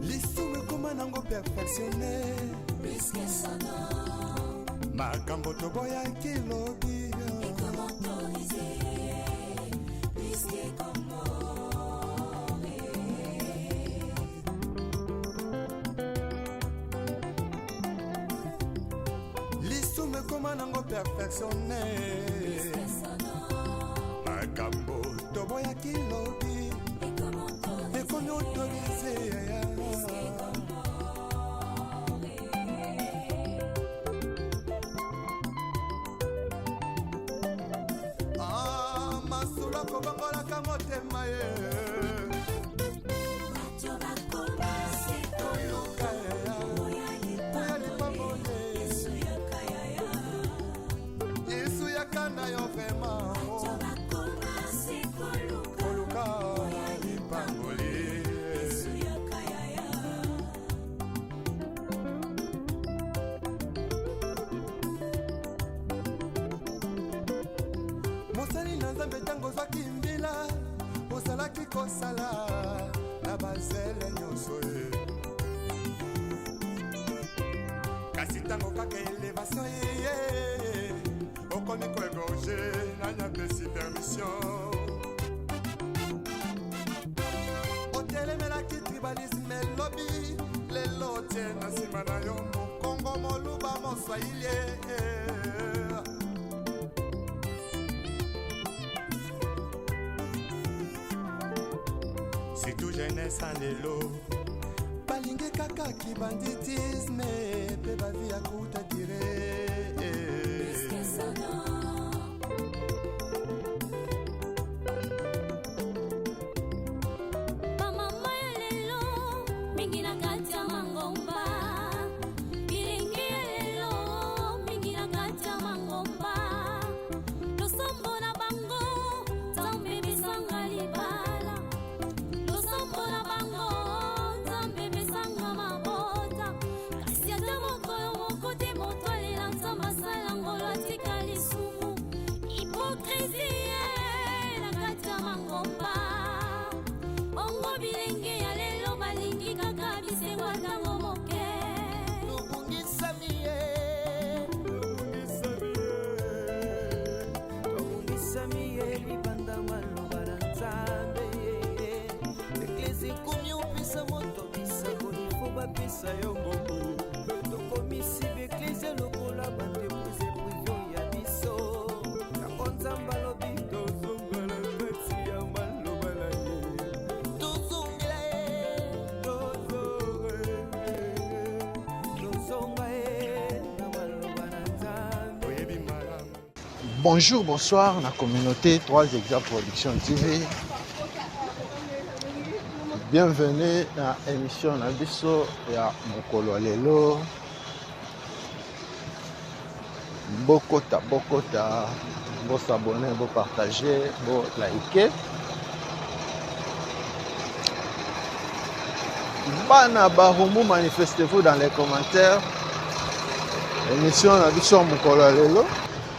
Lisumu ekoma nango perfectionne makambo toboyaki lobi. Lisumu ekoma nango perfectionne makambo toboyaki lobi ekomi autorise. Ah, masolo akobongolaka motema ye. Toluka oya lipamboli. Yesu yaka na yo vraiment koluka lipamboli. Mosali na Nzambe, ntango ozwaki mbila, ozalaki kosala na bazele nyonso ye. Kasi ntango kaka elevation eye, okomi koégorger. Nani apesi permission? Otelemelaki tribalisme elobi, lelo otie na nsima na yo Mokongo, Moluba, Moswahili. Surtout jeunesse ya lelo balingi kaka kibanditisme mpe bavi ya kuta dire. Bamama ya lelo mingi na kati ya mangomba, bilenge ya lelo mingi na kati ya mangomba, losambo na bango Nzambe besanga libala, losambo na bango Nzambe besanga mabota, kasi ata mokolo moko te moto alela Nzambe asala ngolo atika lisumu. Hypocrisie na kati ya mangomba. Bongo bilenge ya lelo balingi kaka bisengo ntango moke. Tobungisami ye, tobungisami ye libanda maloba na Nzambe. Eklese ekomi opesa moto bisango, ifo bapesa yo mbongo. Tokomisi baeklese lokola baentreprise privé ya biso. Yango Nzambe alobi tozongela kati ya maloba na ye, tozongela ye, tozonga ye na maloba na Nzambe. Oyebi malamu. Bonjour, bonsoir, la communauté 3 Exa Production TV. Bienvenue na émission na biso ya mokolo ya lelo. Bokota, bokota, bo s'abonner, bo partager, bo liker. Bana Barumbu, manifestez-vous dans les commentaires. Émission na biso ya mokolo ya lelo,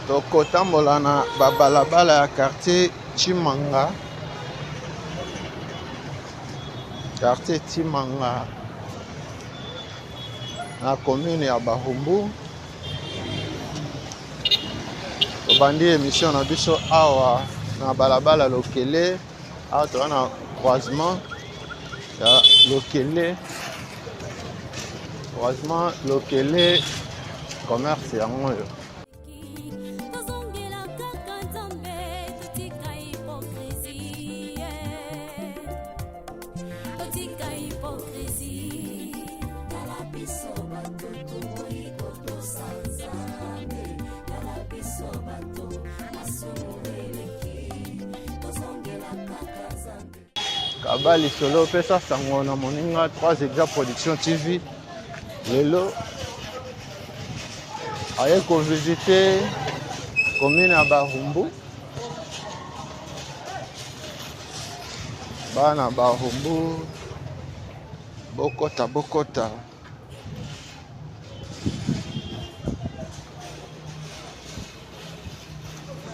tokotambola na babalabala ya quartier Chimanga. Quartier Chimanga na commune ya Barumbu. Tobandi émission na biso awa na balabala Lokele. Awa toza na croisement ya Lokele, croisement Lokele commerce yango oyo. Tozongela kaka Nzambe, totika hypocrisie, totika hypocrisie. Tala biso bato toboyi kotosa Nzambe, tala biso bato masumu eleki, tozongela kaka Nzambe. Kaba lisolo, pesa sango na moninga. 3 Exa Production TV lelo aye kovisite. Commune ya Barumbu. Bana Barumbu bokota bokota.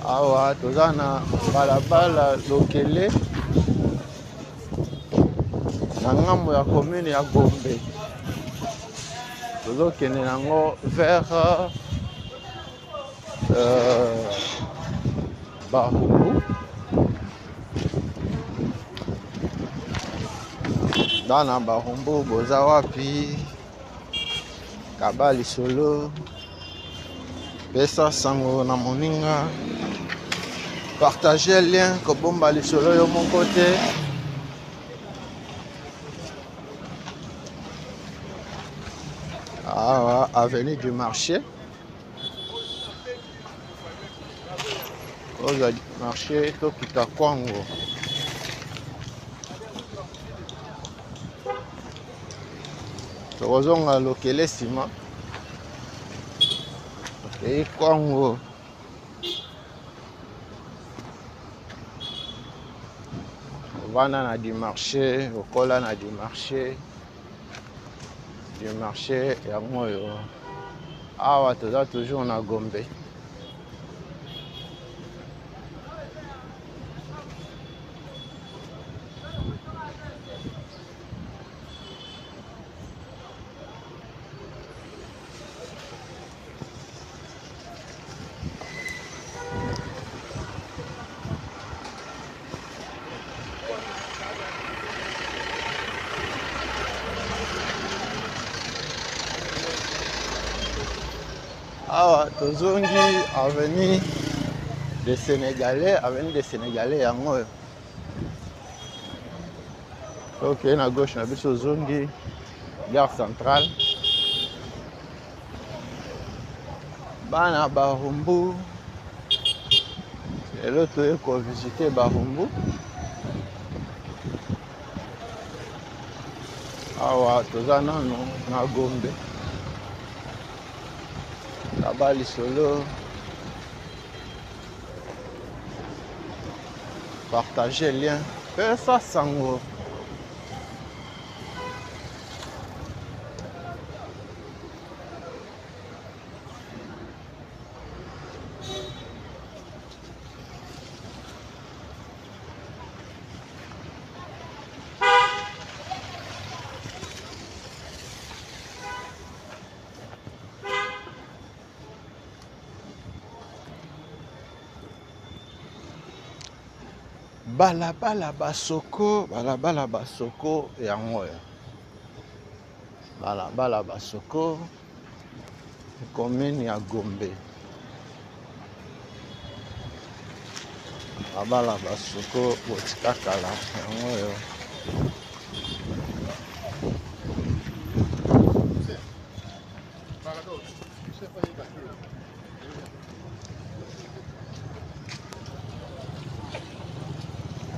Awa toza na balabala Lokele na ngambo ya commune ya Gombe. Tozokende nango vers Barumbu. Bana Barumbu boza wapi? Kaba lisolo, pesa sango na moninga, partage lien, kobomba lisolo yo moko te. Awa avenue du marché, ozwa marché tokita kwango. Tokozonga Lokele nsima, tokei kwango. Ovanda na du marché, okola na du marché, du marché yango oyo. Awa toza toujours na Gombe. Awa tozongi avenue de Sénégalais, avenue de Sénégalais yango oyo. Ok, na gauche na biso ozongi gare centrale. Bana Barumbu, lelo toye kovisite Barumbu. Awa toza nano na Gombe. Kaba lisolo, partager lien, pesa sango. Balabala basoko, balabala basoko yango oyo. Balabala basoko, commune ya Gombe. Balabala basoko botika kala yango oyo.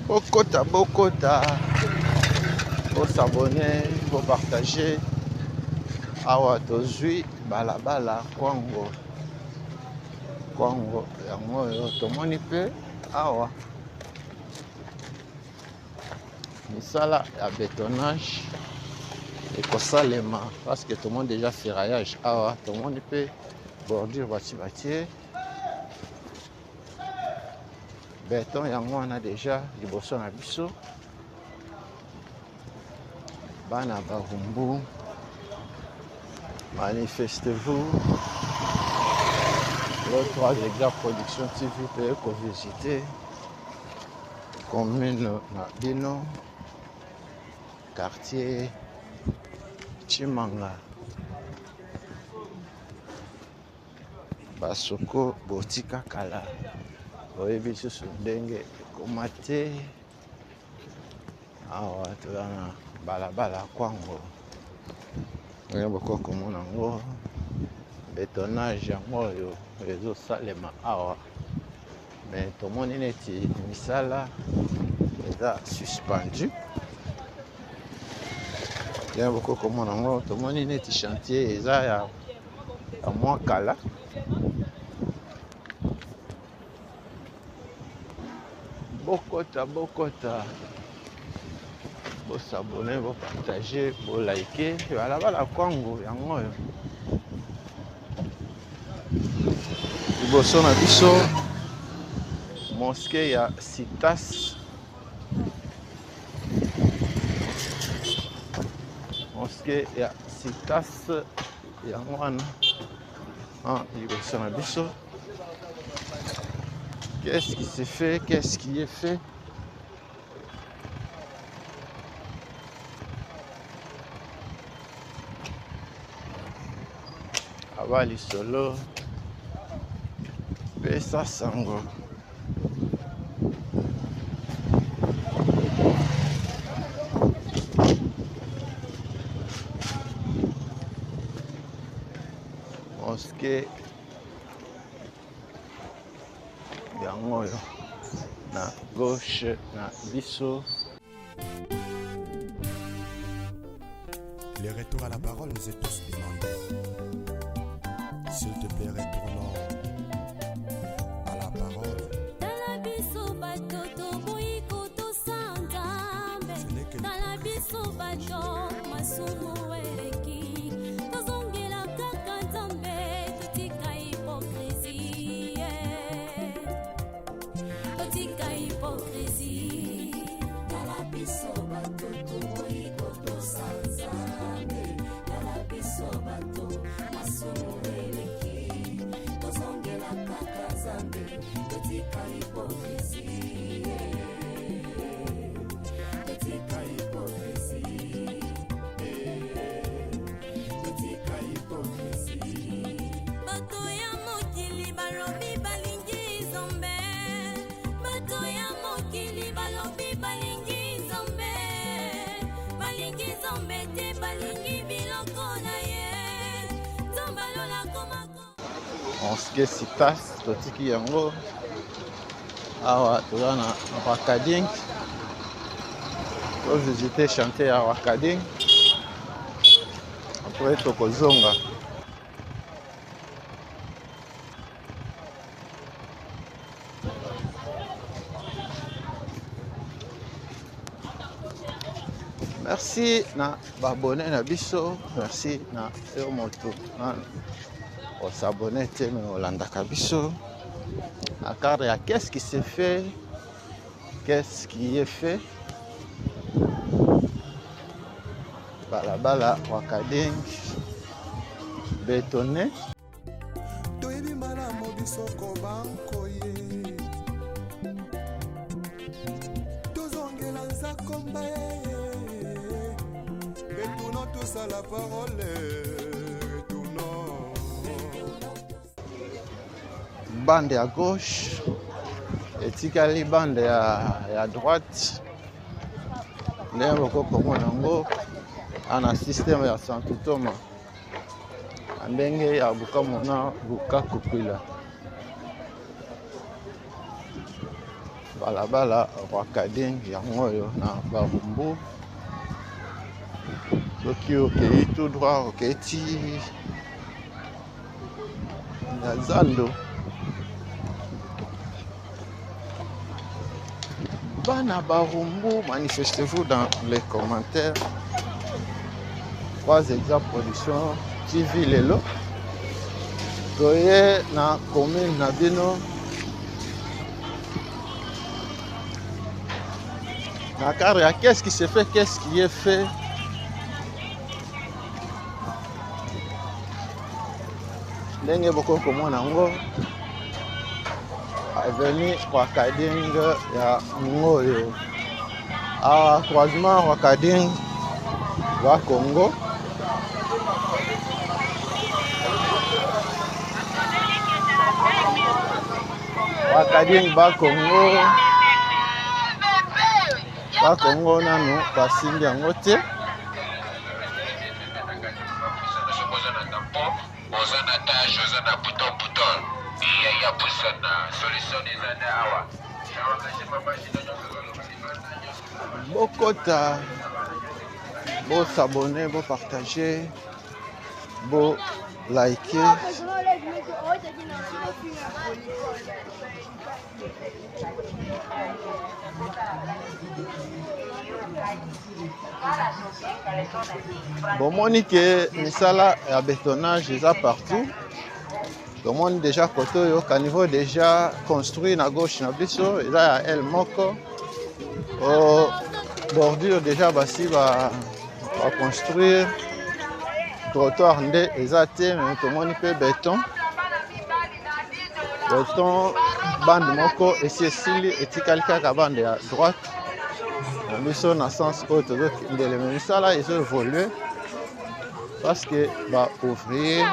Bokota, bokota, bosabone, bopartage. Awa tozwi balabala kwango, kwango yango oyo tomoni mpe awa misala ya bétonnage ekosalema parce que tomoni déjà ferraillage awa, tomoni mpe bordure bati batie béton yango wana déjà liboso na biso. Bana Barumbu, manifestez-vous. Le 3 Exa Production TV peut visiter commune na bino, quartier Tshimanga, basoko botika kala, oyebi lisusu ndenge ekoma te. Awa toza na balabala kwango, oyo bokoki komona yango bétonnage yango oyo ezosalema awa, mais tomoni neti misala eza suspendu. Bien, bokoki komona yango, tomoni neti chantier eza ya mwa kala. Bokota, bokota, bosabone, bopartage, bolike. Balabala kwango yango oyo liboso na biso, mosquée ya Citas, mosquée ya Citas yango wana liboso na biso. Qu'est-ce qui s'est fait? Qu'est-ce qui est fait? Aba lisolo, pesa sango. Mosquée yango oyo na gauche na biso. Le retour à la parole nous est tous demandé. S'il te plaît, retournons à la parole. Tala biso bato toboyi kotosa Nzambe. Ce n'est que Tala biso bato masumu eleki, tozongela kaka Nzambe, totika hypocrisie, totika hypocrisie. Tala biso bato toboyi kotosa Nzambe. Tala biso bato masumu eleki, tozongela kaka Nzambe, totika hypocrisie, totika hypocrisie, totika hypocrisie. Bato ya mokili balobi balingi Nzambe, bato ya mokili balobi balingi Nzambe, balingi Nzambe te, balingi biloko na ye. Nzambe alola komako. Mosquée Citas totiki yango awa, toza na Wakading, tovisite chantier ya Wakading, après tokozonga. Merci na baabonné na biso, merci na yo moto na osabone te me olandaka biso na cadre ya qu'est-ce qui s'est fait, qu'est-ce qui est fait. Balabala Wakading bétonné. Toyebi malamu biso kobankoye, tozongela nzakomba ye. Retournons tous à la parole, retournons. Bande ya gauche etikali, bande ya droite ndenge bokoki komona yango ana système ya Santu Toma na ndenge ya bukamona bukakukwila. Balabala Rwakading yango oyo na Barumbu. Soki okei tout droit, okei ti na zando. Bana Barumbu, manifestez-vous dans les commentaires. Trois exemples production TV, lelo toye na commune na bino na cadre ya qu'est-ce qui se fait, qu'est-ce qui est fait. Ndenge bokoki komona yango, avenue Rwakading ya ngoyo awa, croisement Rwakading wa Congo. Rwakading ba Congo, ba Congo nanu basimbi yango te. Oza na tampon, oza na tache, oza na bouton bouton ya pusana, solution eza nde awa. Bokota, bosabone, bopartage, Bo like. Bomoni ke misala ya betonnage eza partout. Tomoni déjà côté oyo caniveau déjà construit na gauche na biso eza ya aile moko. O bordure déjà basi ba ba construire trottoir nde eza te mais tomoni mpe beton beton bande moko esi esili etikali kaka bande ya droite na biso na sens oyo tozokendele me misala ezo évolue parce que ba ouvrier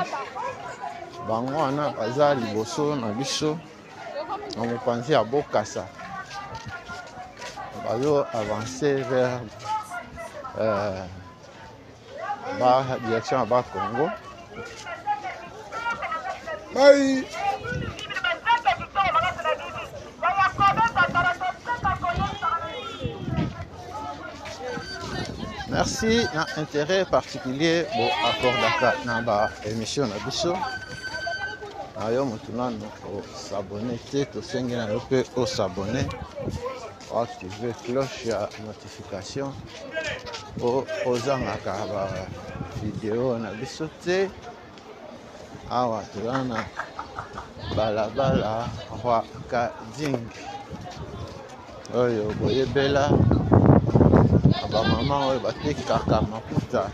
bango wana baza liboso na biso na mopanzi ya bokasa bazo avancer vers euh, ba direction ya ba Congo. Bye. Merci na intérêt particulier bo accordaka na ba émission na biso. Na yo motu nanu osabone te, tosengi na yo mpe osabone, oactive cloche ya notification po ozangaka ba video na biso te. Awa toza na balabala Roi Kading oyo boyebela na bamama oyo batekaka maputa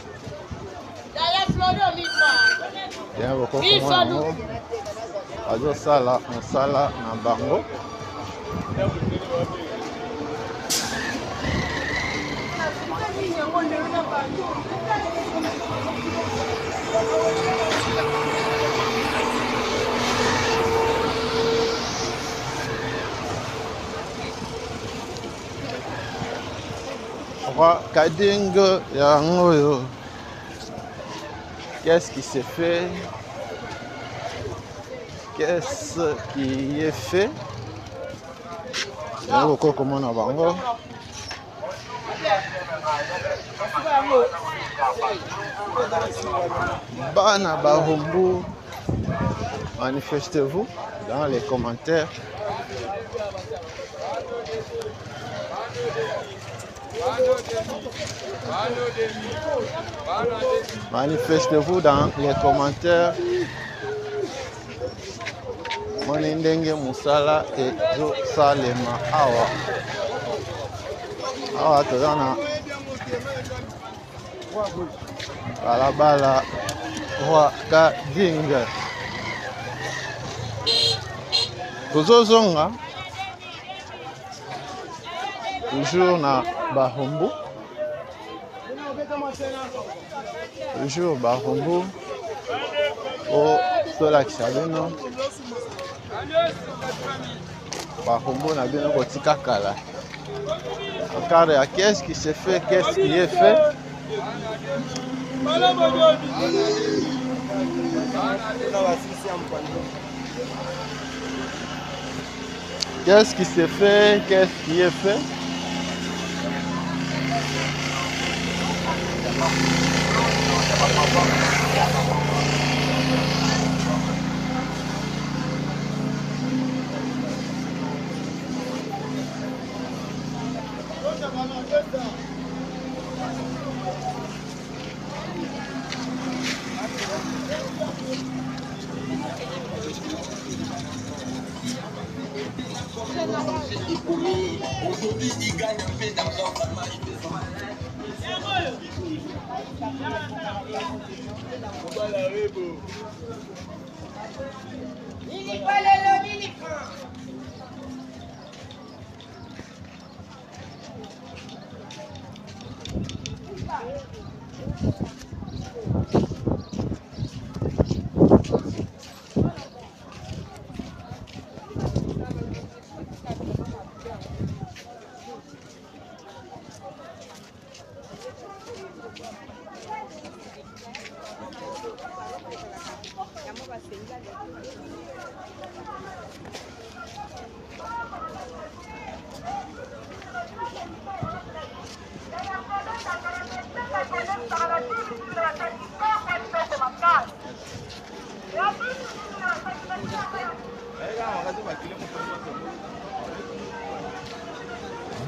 ya bokokomona yango bazosala mosala na bango. Roi Kading yango oyo qu'est-ce qui s'est fait qu'est-ce qui est fait yango okoki komona bango bana barumbu manifestez-vous dans les commentaires. Manifestez-vous dans les commentaires. Moni ndenge mosala ezosalema awa. Awa toza na balabala Roi Kading. Tozozonga toujours na Barumbu, toujours Barumbu po tolakisa bino Barumbu na bino kotika kala. Encore ya qu'est-ce qui se fait, qu'est-ce qui est fait. Qu'est-ce qui se fait, qu'est-ce qui est fait.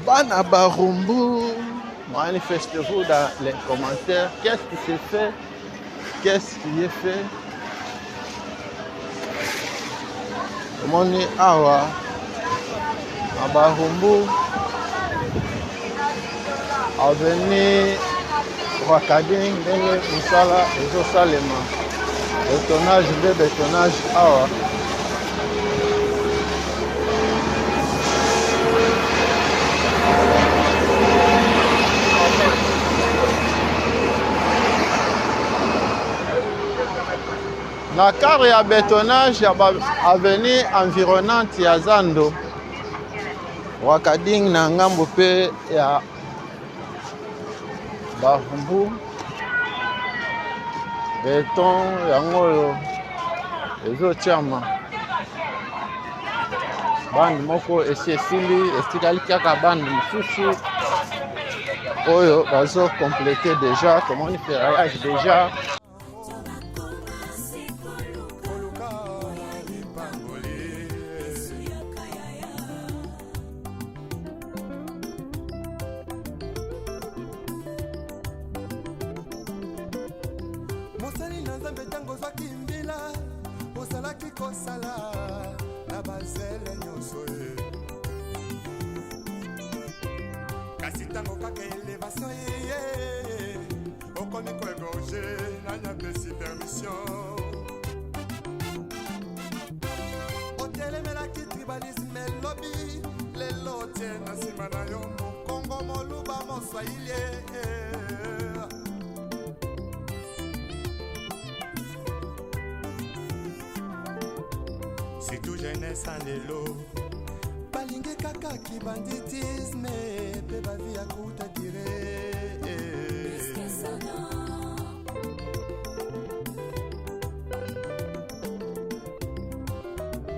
Bana Barumbu, manifestez-vous dans les commentaires. Qu'est-ce qui s'est fait? Qu'est-ce qui est fait? Omoni awa na Barumbu, avenue Rwakading, ndenge mosala ezosalema, betonnage nde betonnage awa. Na cadre ya betonnage ya ba avenue environnante ya Zando Rwakading na ngambo pe ya Barumbu, beton yango oyo ezotiama bande moko esi esili, etikali kaka bande mosusu oyo bazo compléter déjà. Tomoni ferraillage déjà. Mosali na Nzambe, ntango ozwaki mbila, ozalaki kosala na bazele nyonso ye, kasi ntango kaka elevation eye, okomi koégorger. Nani apesi permission? Otelemelaki tribalisme elobi, lelo otie na nsima na yo Mokongo, Moluba, Moswahili. Surtout jeunesse ya lelo balingi kaka kibanditisme mpe bavi ya kuta dire.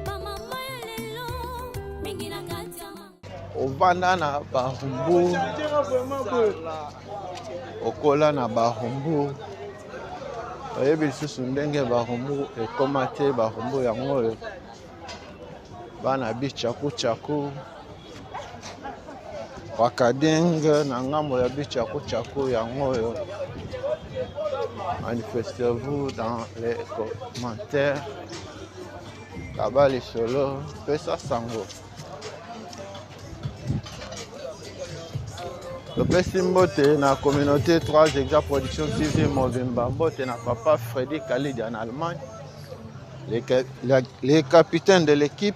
Bamama ya lelo mingi na kati ya Ovanda na Barumbu, okola na Barumbu, oyebi lisusu ndenge Barumbu ekóma te. Barumbu yango oyo, bana bichakuchaku, Rwakading na ngambo ya bichakuchaku yango oyo. Manifestez-vous dans les commentaires, kaba lisolo, pesa sango. Topesi mbote na communauté 3 Exa Production TV mobimba, mbote na papa Freddy Khalid en Allemagne, les capitaines de l'équipe,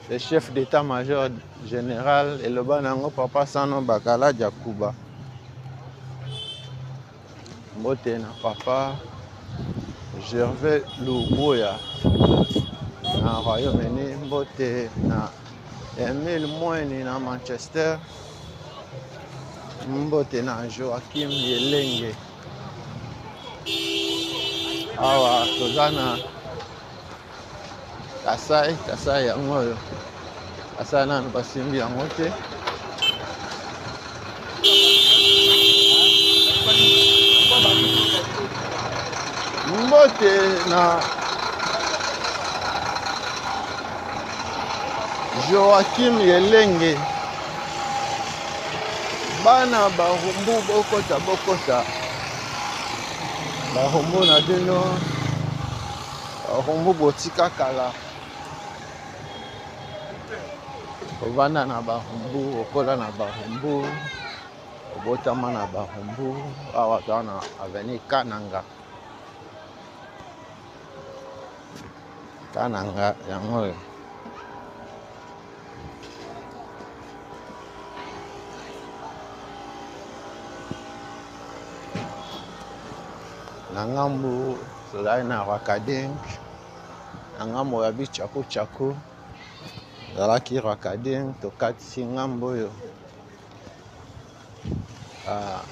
le chef d'état-major général eloba nango papa Sano Bakala Diakuba, mbote na papa Gervais Luboya na Royaume-Uni, mbote na Emile Mweni na Manchester, mbote na Joaquim Yelenge. Awa toza na Kasai, Kasai yango oyo, Kasai nanu basimbi yango te. Mbote na Joaquim Yelenge. Bana Barumbu, bokota bokota Barumbu na bino, Barumbu botika kala. Ovanda na Barumbu, okola na Barumbu, obotama na Barumbu. Awa toza na avenue Kananga. Kananga yango oyo. Na ngambu tozali na Rwakading, na ngambo ya bichakuchaku ezalaki Rwakading. Tokatisi ngambo oyo, ah,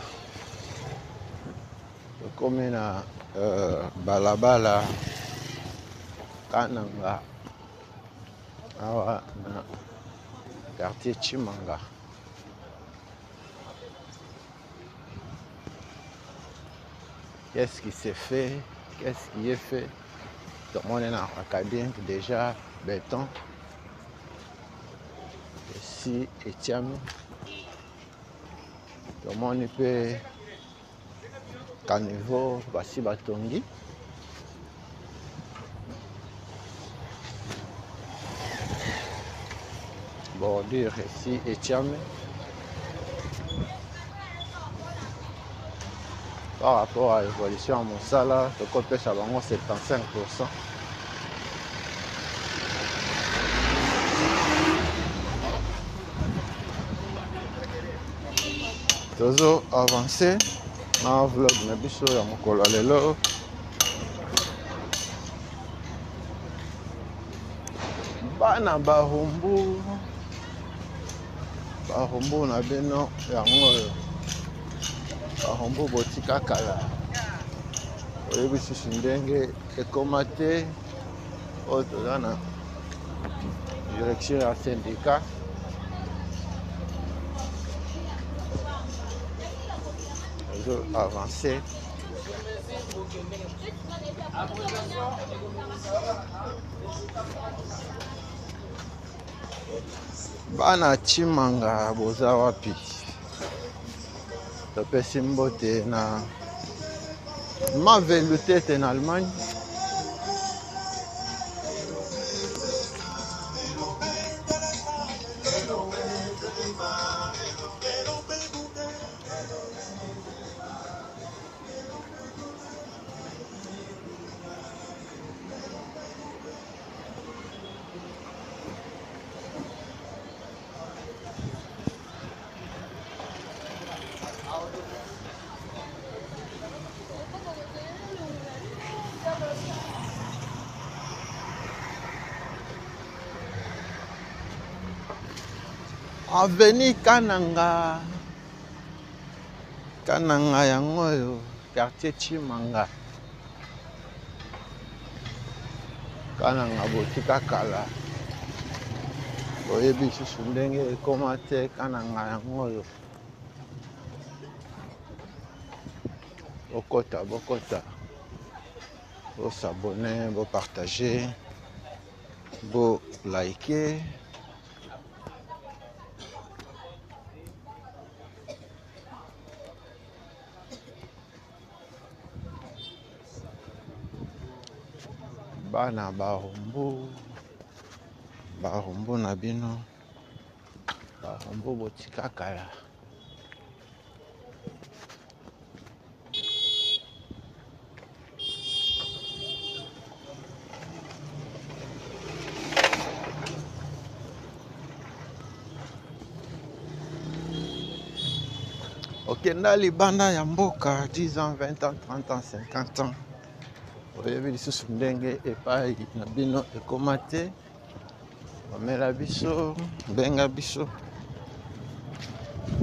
tokomi na balabala Kananga awa na quartier Chimanga. Qu'est-ce qui s'est fait? Qu'est-ce qui est fait? Tomoni na Rakading déjà beton esi etiami. Tomoni mpe caniveau basi batongi. Bordure esi etiami. Par rapport à évolution ya mosala, tokopesa bango 75%. Tozo avancer na vlog na biso ya mokolo ya lelo. Bana Barumbu, Barumbu na bino yango oyo. Barumbu botika kala, oyebi susu ndenge ekoma te. Oyo toza na direction ya syndicat. Tozo avancer. Bana Tshimanga boza wapi? Topesi mbote na Mavelu Tete na Allemagne. Avenue Kananga. Kananga yango oyo, quartier Tshimanga. Kananga botika kala. Boyebi lisusu ndenge ekoma te, Kananga yango oyo. Bokota, bokota. Bo s'abonner, bo partager, bo liker. Bana Barumbu, Barumbu na bino, Barumbu botika kala. Okenda libanda ya mboka 10 ans, 20 ans, 30 ans, 50 ans. Oyebi lisusu ndenge epai na bino ekoma te. Omela biso, benga biso.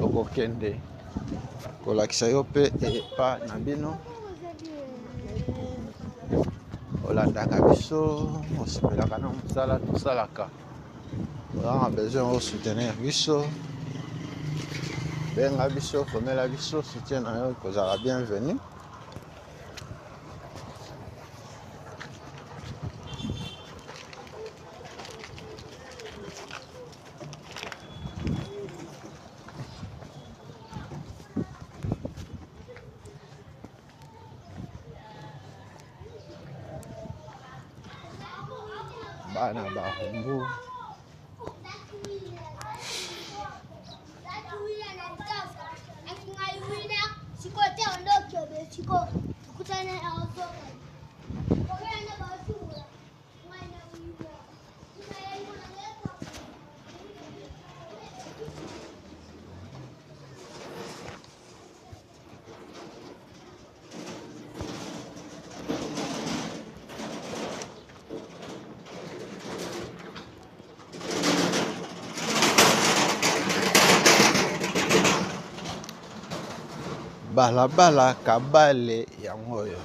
Okokende kolakisa yo pe epa na bino. Olandaka biso, osepelaka na mosala tosalaka. Oza na besoin o soutenir biso. Benga biso, komela biso, soutien na yo ekozala bienvenu. Bana Barumbu. Balabala Kabale yango oyo.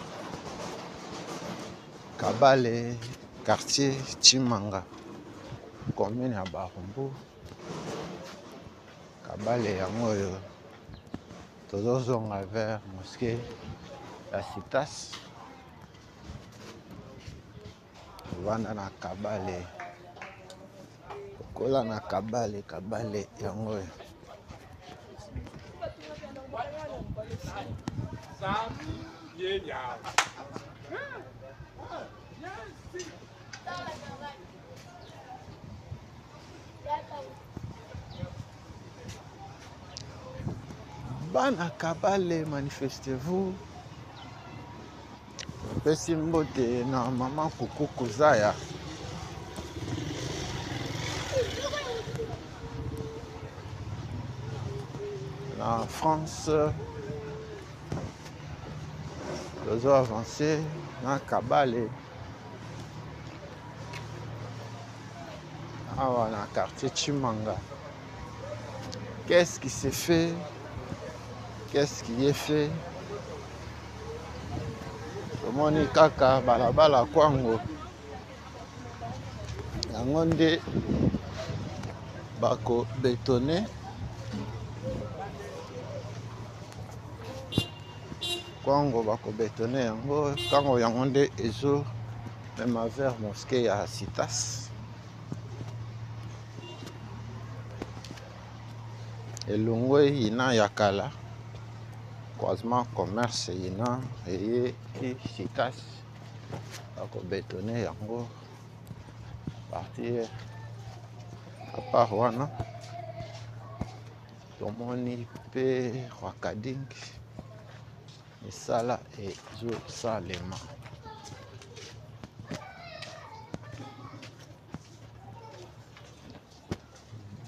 Kabale quartier Tshimanga, commune ya Barumbu. Kabale yango oyo. Tozozonga vers mosquée ya Citas. Tovanda na Kabale. Tokola na Kabale, Kabale yango oyo. Bana Kabale, manifestez-vous. Napesi mbote na mama Kuku Kuzaya. Na France, tozo avancer na Kabale. Awa na quartier Tshimanga. Qu'est-ce qui s'est fait? Qu'est-ce qui est fait? Tomoni kaka balabala kwango. Yango nde bako betone kwango, bako betone yango kwango, yango nde ezo mema vers mosquée ya Citas. Elongwe ina ya kala, croisement commerce ina eye ti Citas, bako betone yango partir à part wana. Tomoni mpe Rwakading, misala ezosalema.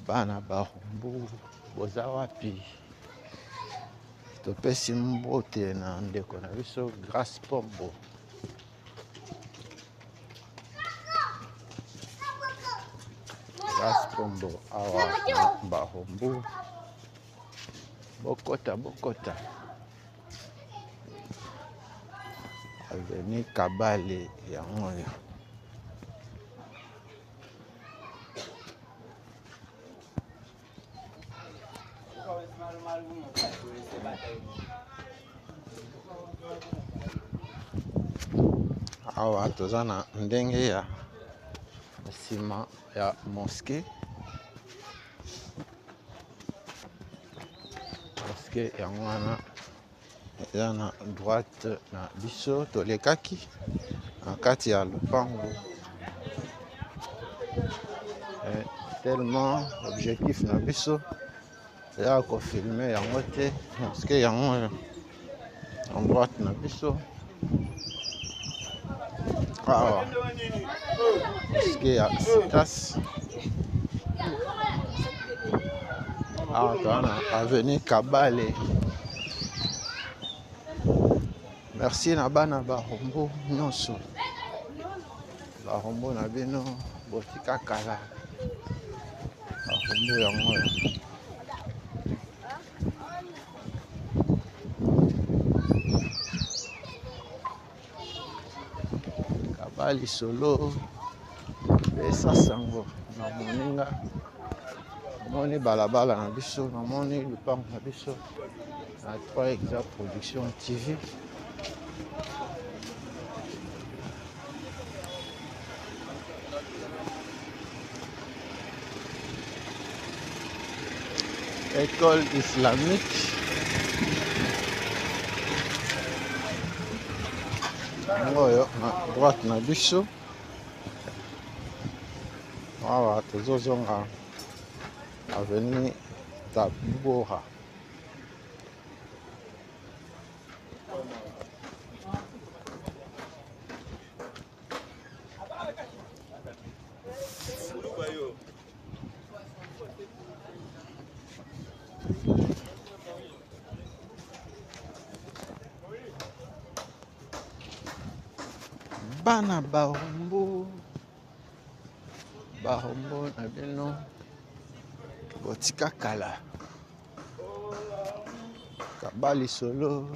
Bana Barumbu boza wapi? Topesi mbote na ndeko na biso Grace Pombo. Grace Pombo awa na Barumbu. Bokota, bokota. Avenue Kabale yango oyo. Awa toza na ndenge ya nsima ya mosquée. Mosquée yango wana eza na droite na biso, tolekaki na kati ya lopango. Tellement objectif na biso eza kofilme yango te. Mosquée yango en droite na biso awa, mosquée ya Citas. Awa toza na avenue Kabale. Merci na bana Barumbu nyonso, Barumbu na bino botika kala, Barumbu yango oyo. Kaba lisolo, pesa sango na moninga. Namoni balabala na biso, namoni lupango na biso na 3 Exa Production TV. École islamique yango oyo na droite na biso. Awa tozozonga avenue Tabora. Bana Barumbu, Barumbu na bino botika kala, kaba lisolo,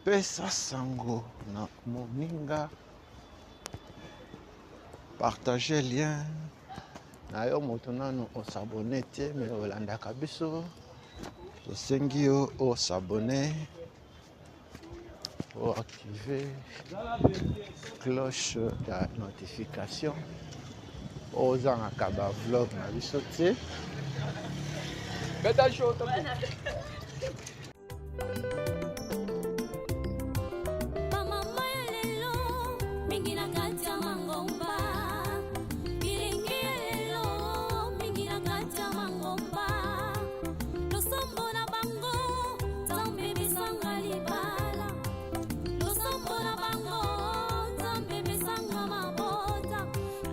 pesa sango na moninga, partage lien na yo. Moto nanu osabone te me olandaka biso, tosengi yo osabone. Oactive cloche ya notification ozangaka ba vlog na biso te. Beta show Bamama ya lelo mingi na kati ya mangomba, bilenge ya lelo mingi na kati ya mangomba, losambo na bango Nzambe pesanga libala, losambo na bango Nzambe pesanga mabota,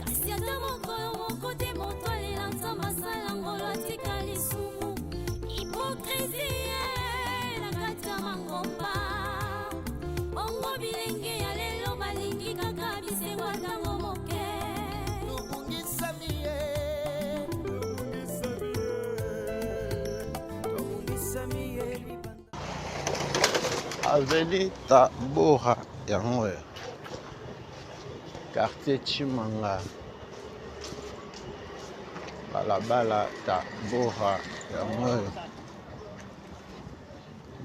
kasi ata mokolo moko te moto alela Nzambe asala ngolo atika lisumu, hypocrisie na kati ya mangomba. Bongo bilenge ya lelo balingi kaka bisengo ya ntango moke. Tobungisami ye, tobungisami ye libanda. Avenue Tabora yango oyo, quartier Tshimanga, balabala Tabora yango oyo.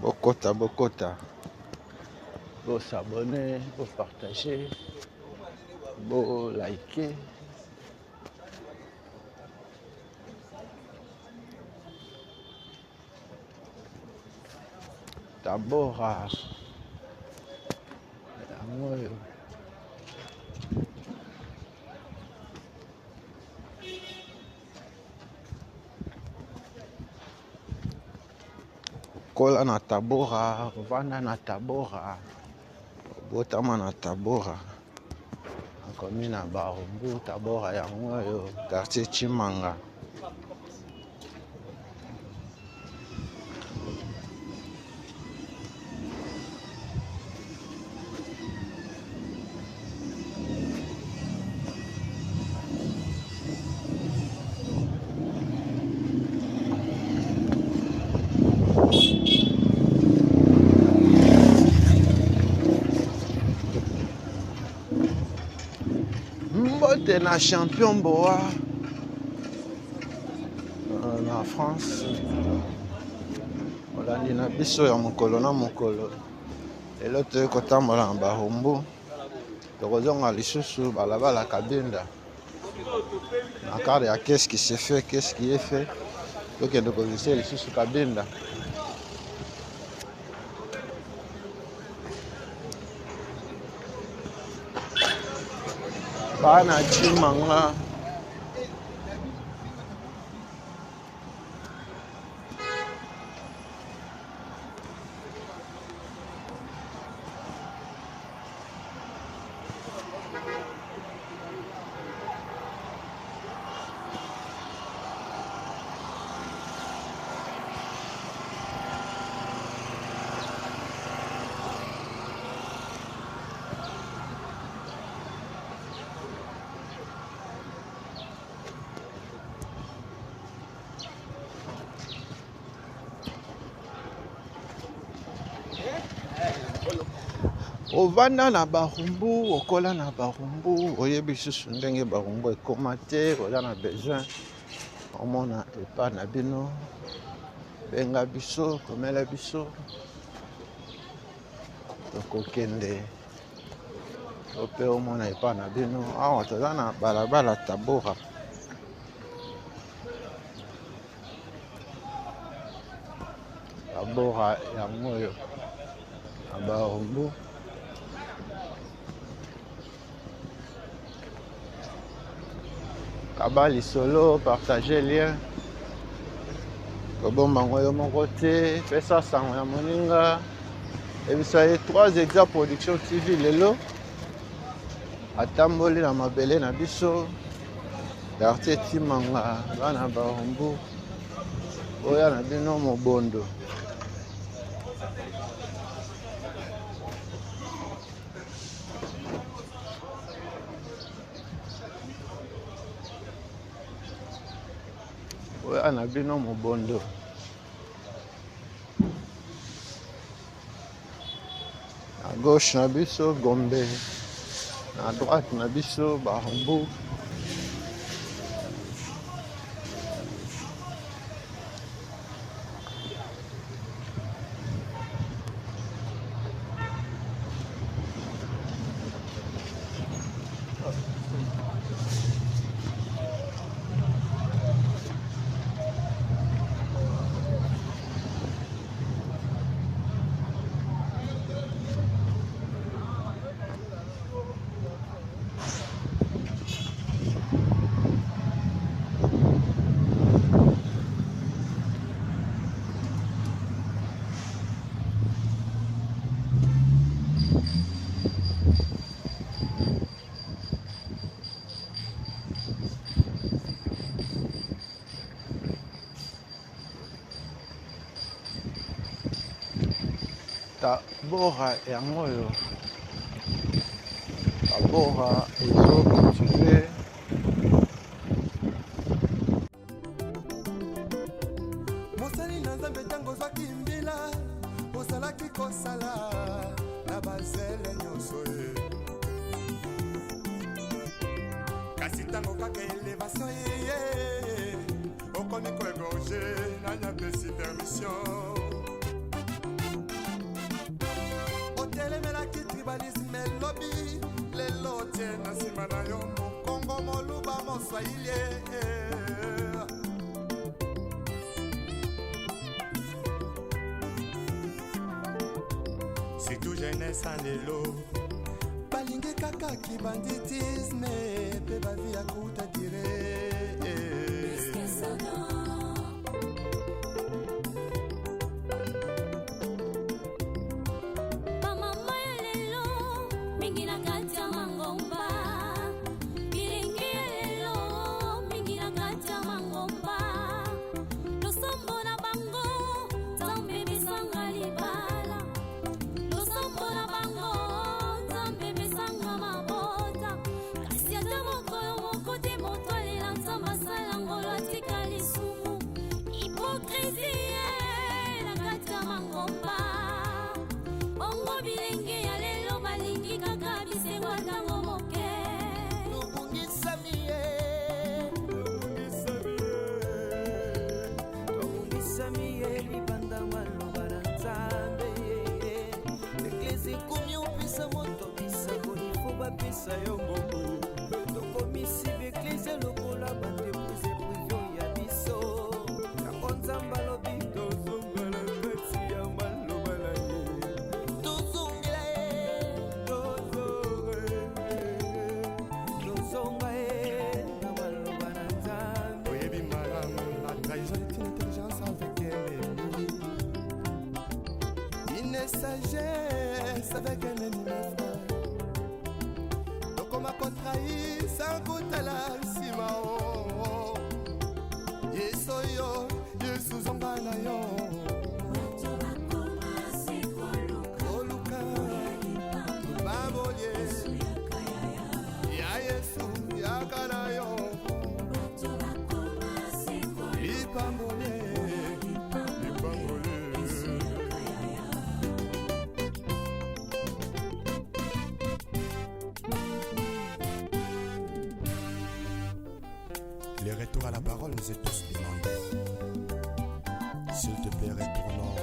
Bokota, bokota, bosabone, bopartage, bolike. Tabora yango oyo. Kola na Tabora, ovanda na Tabora, obotama na Tabora, nakomi na Barumbu. Tabora yango oyo, quartier Tshimanga. Mbote na champion Boa na France, olandi na biso ya mokolo na mokolo. Lelo toyei kotambola na Barumbu, tokozonga lisusu balabala Kabinda na cadre ya qu'est-ce qui se fait, qu'est-ce qui est fait. Tokende kovisite lisusu Kabinda. Bana Tshimanga. Ovanda na Barumbu, okola na Barumbu, oyebi lisusu ndenge Barumbu ekoma te, oza na besoin omona epa na bino, benga biso, komela biso, tokokende to mpe omona epa na bino. Awa toza na balabala Tabora. Tabora yango oyo na Barumbu. Kaba lisolo, partage lien, kobomba yango yo moko te, pesa sango ya moninga, yebisa ye 3 Exa Production TV lelo atamboli na mabele na biso, quartier Tshimanga, bana Barumbu, oya na bino mobondo. Oya na bino mobondo. Na gauche na biso Gombe, na droite na biso Barumbu. Tabora yango oyo Tabora ezo continuer. Mosali na Nzambe, ntango ozwaki mbila, ozalaki kosala na bazele nyonso ye. Kasi ntango kaka elevation eye, okomi koegorge. Nani apesi permission? Otelemelaki tribalisme elobi, lelo otie na nsima na yo Mokongo, Moluba, Moswahili. Surtout jeunesse ya lelo balingi kaka kibanditisme mpe bavi ya kuta dire. Bamama ya lelo mingi na kati ya mangomba, bilenge ya lelo mingi na kati ya mangomba, losambo na bango Nzambe besanga libala, losambo na bango Nzambe besanga mabota. Kasi ata mokolo moko te moto alela Nzambe asala ngolo atika lisumu. Hypocrisie na kati ya mangomba. Bongo bilenge ya lelo balingi kaka bisengo ntango moke. Tobungisami ye, tobungisami ye libanda maloba na Nzambe. Eglise ekomi opesa moto bisakoli fo bapesa yo mbongo. Tokomisi baeglise lokola baentreprise privée ya biso. Yango Nzambe alobi tozongela kati ya maloba na ye, tozongela ye, tozonga ye na maloba na Nzambe. Oyebi malamu, la trahison est une intelligence avec un ennemi, une sagesse avec un ennemi, mon frère. Tokoma kotrahir sans kotala nsima o. Yesu oyo, Yesu, zonga na yo koluka babolie ya Yesu, yaka na yo lipambolie, lipambolie. Le retour à la parole nous est tous demandé. S'il te plaît, retournons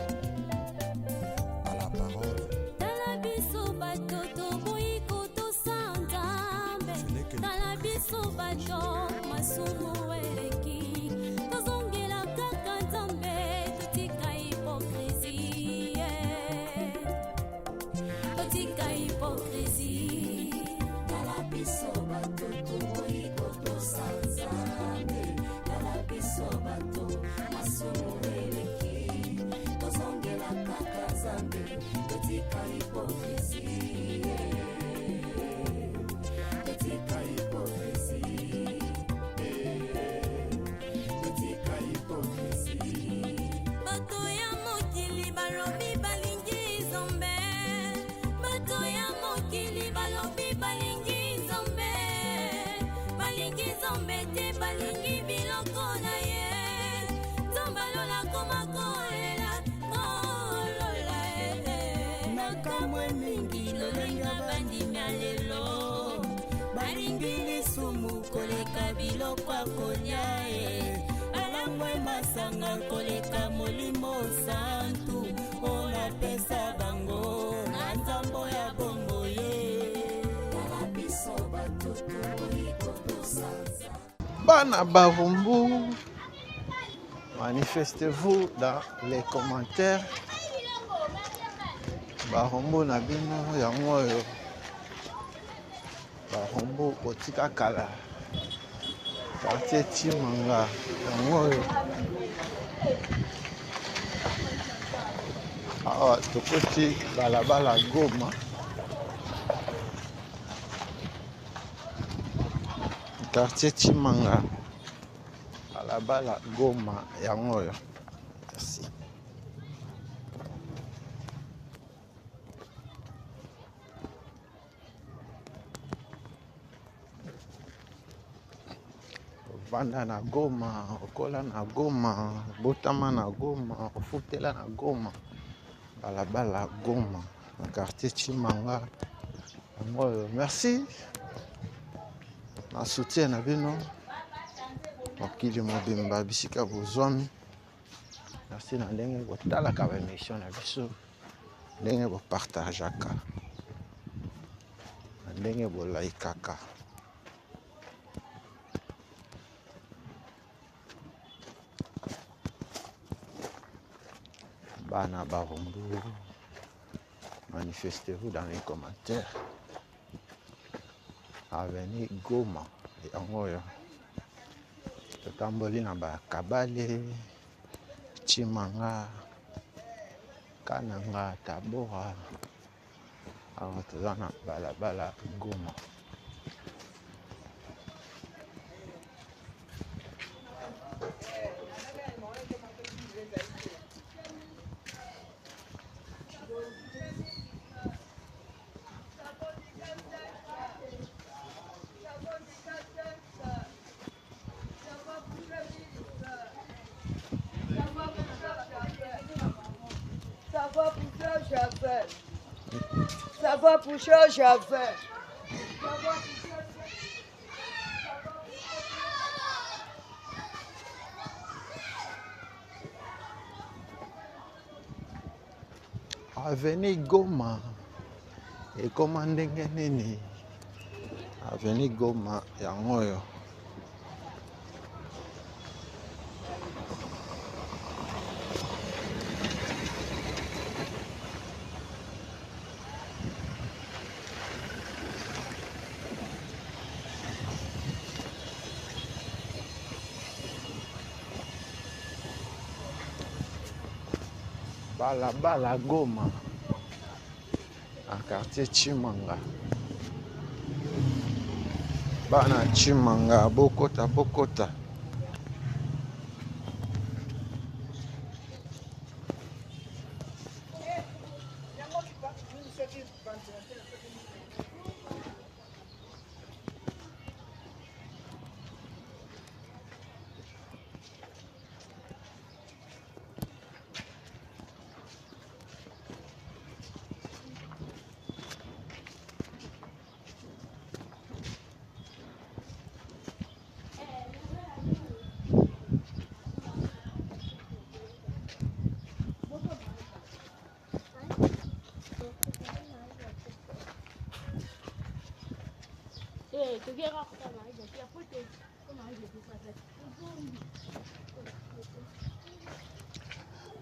à la parole. Tala biso bato toboyi kotosa Nzambe. Ce n'est que Tala biso bato masumu eleki, tozongela kaka Nzambe, totika hypocrisie, totika hypocrisie. Tala biso bato toboyi kotosa Nzambe. Tala biso bato masumu eleki, tozongela kaka Nzambe, totika hypocrisie, totika hypocrisie, totika hypocrisie. Bato ya mokili balobi balingi Nzambe, bato ya mokili balobi balingi Nzambe, balingi Nzambe te, balingi biloko na ye. Nzambe alola koma kolela kolola. Nakamwe mingi lolenga bandimi ya lelo balingi lisumu koleka biloko ya kolia e, balangwe masanga koleka Molimo Santu oyo apesa bango na nzambo ya bombo ye. Tala biso bato toboyi kotosa. Bana Barumbu, manifestez-vous dans les commentaires. Barumbu na bino yango oyo, Barumbu botika kala, quartier Tshimanga yango oyo. Awa tokoti balabala Goma, quartier Tshimanga, balabala Goma yango oyo. Merci. Vanda na Goma, okola na Goma, obotama na Goma, ofutela na Goma, balabala Goma na quartier Tshimanga yango oyo. Merci na soutien na bino mokili mobimba bisika bozwami. Merci na ndenge botalaka ba émission na biso, ndenge bopartageaka, na ndenge bolaikaka. Bana Barumbu, manifestez-vous dans les commentaires. Avenue Goma yango oyo totamboli na bakabale Tshimanga, Kananga, Tabora. Awa toza na balabala Goma. Ça va pour Javel. Avenue Goma ekoma ndenge nini? Avenue Goma yango oyo. Balabala Goma na quartier Tshimanga. Bana Tshimanga bokota bokota.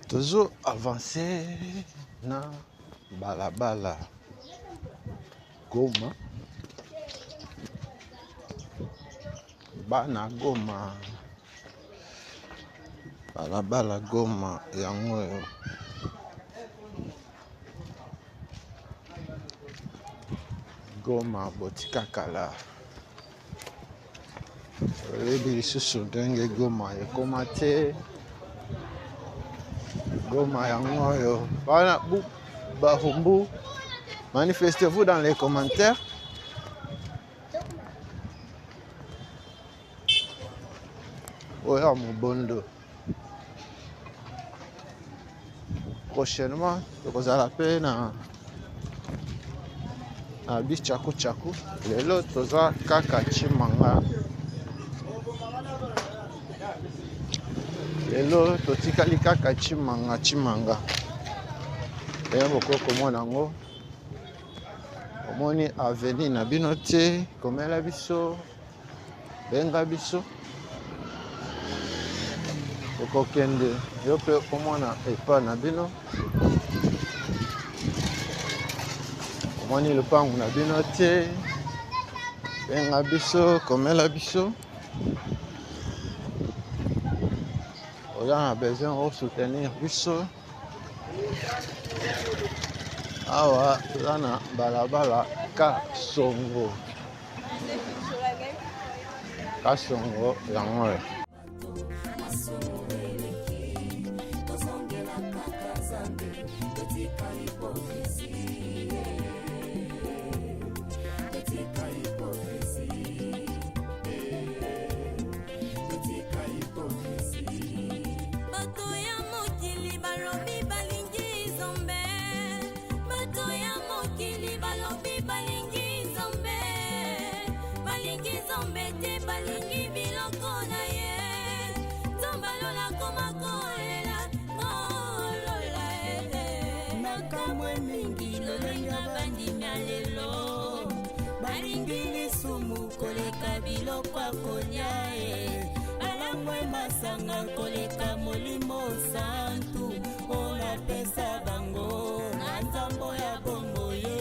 Tozo avancer na balabala Goma, bana Goma, balabala Goma yango oyo. Goma botika kala, oyebi lisusu ndenge Goma ekoma te. Goma yango oyo. Bana Barumbu, manifestez-vous dans les commentaires. Oyo mobondo. Prochainement, tokozala pe na bichaku chaku. Lelo toza kaka Tshimanga. Lelo totikali kaka Tshimanga Tshimanga. Eya bokoki komona yango. Omoni avenue na bino te, komela biso, benga biso. Okokende yo mpe omona epa na bino. Omoni lopango na bino te, benga biso, komela biso. Oza na besoin o soutenir biso. Awa toza na balabala Kasongo. Kasongo yango oyo. te balingi biloko na ye nzambe alola koma kolela kolola nakamwe mingi lolenge bandimi ya lelo balingi lisumu koleka biloko ya kolia e balangwe masanga koleka molimo santu oyo napesa bango na nzambo ya bomboye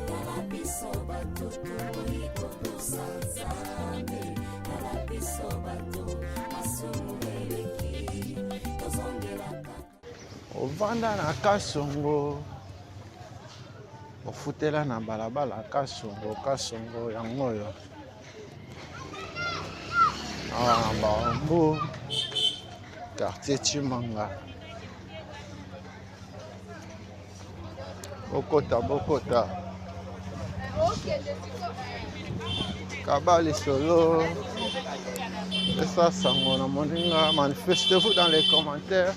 Tala biso bato toboyi kotosa Nzambe, tala biso bato masumu eleki, tozongela kaka. Ovanda na Kasongo, ofutela na balabala Kasongo, Kasongo yango oyo awa na Barumbu, quartier Tshimanga. Bokota, bokota. Kaba lisolo, pesa sango na moninga, manifestez-vous dans les commentaires.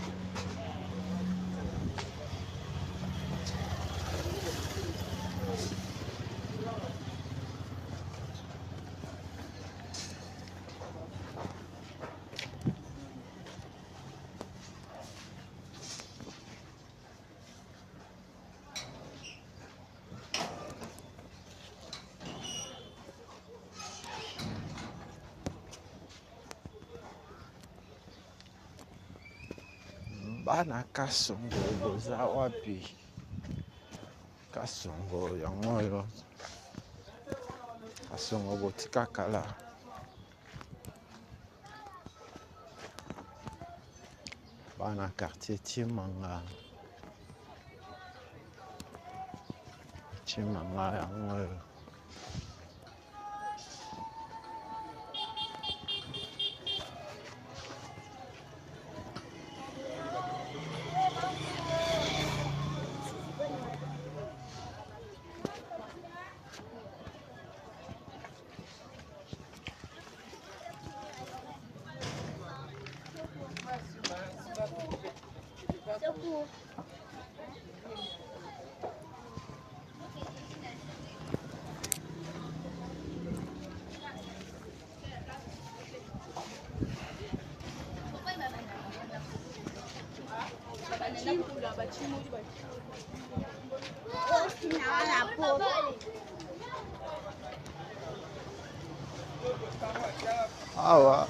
Bana Kasongo boza wapi? Kasongo yango oyo, Kasongo botika kala. Bana quartier Tshimanga, Tshimanga yango oyo. Awa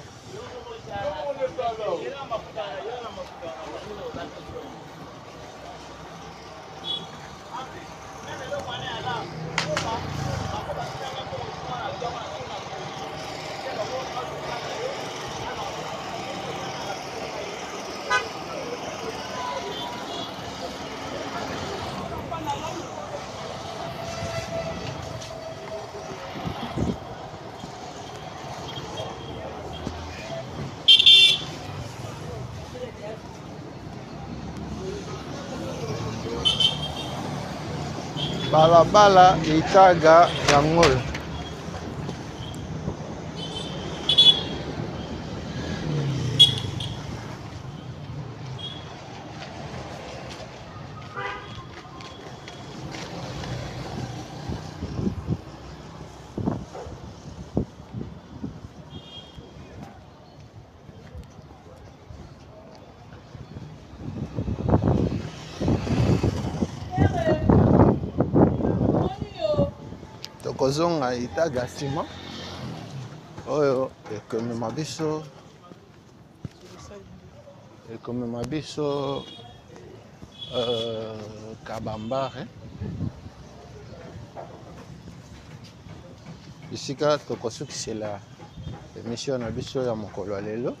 balabala itaga yango oyo. Tokozonga itaga nsima oyo ekomema biso, ekomema biso Kabambare, bisika tokosukisela emission na biso ya mokolo ya lelo.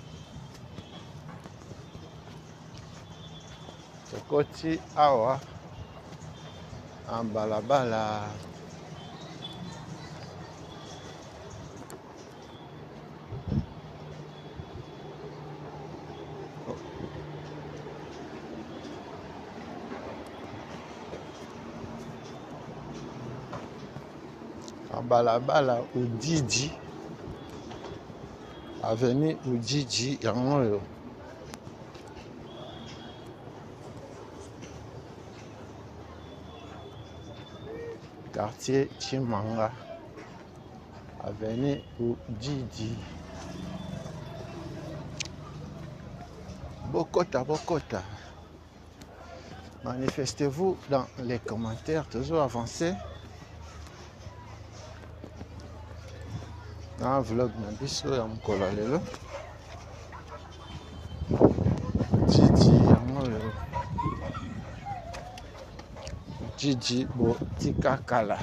Tokoti awa na balabala balabala Udidi, avenue Udidi yango oyo. Quartier Tshimanga. Avenue Ujiji. Bokota, bokota. Manifestez-vous dans les commentaires, toujours avancez. Na vlog na biso ya mokolo ya lelo. Jiji yango oyo. Jiji botika kala.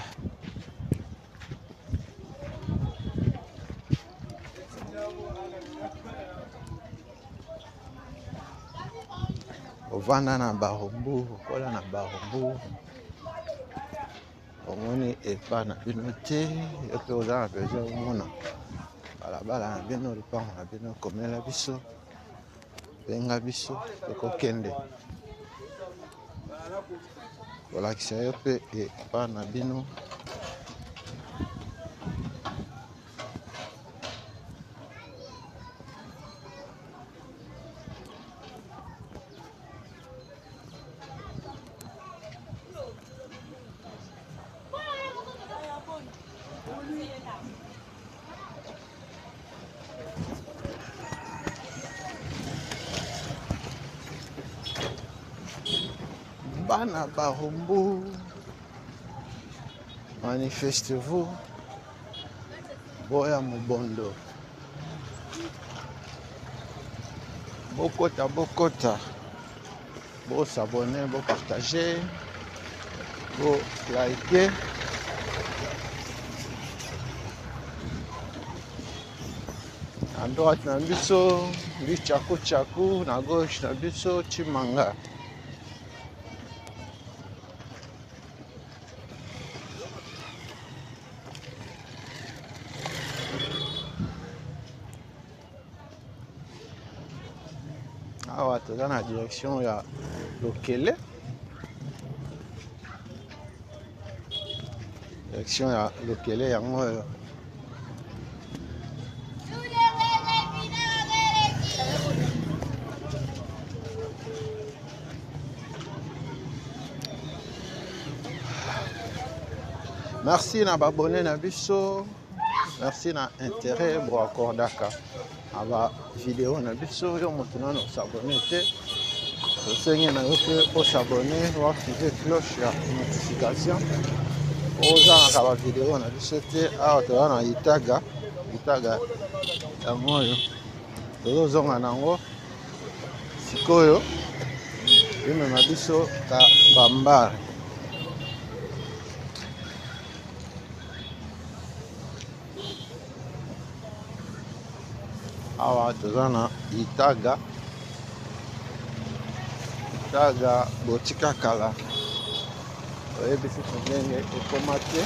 Ovanda na Barumbu, okola na Barumbu, omoni epa na bino te, yo mpe oza na besoin omona balabala na bino, lopango na bino, komela biso, benga biso, tokokende kolakisa yo mpe epa na bino. Bana Barumbu, manifestez-vous. Boya Mobondo. Bokota, bokota. Bo s'abonner, bo partager, bo liker. Na droite na biso, Bichaku Chaku, na gauche na biso, Chimanga. Awa toza na direction ya Lokele. Direction ya Lokele yango oyo. Merci na babone na biso, merci na intérêt bo accordaka na ba video na biso. Yo moto nano osabone te, tosengi na yo mpe osabone, oactive cloche ya notification, ozangaka ba video na biso te. Awa toza na Itaga, Itaga yango oyo tozozonga nango sikoyo, emema biso ka bambare. Awa toza na Itaga, Itaga botika kala, oyebi susu ndenge ekoma te.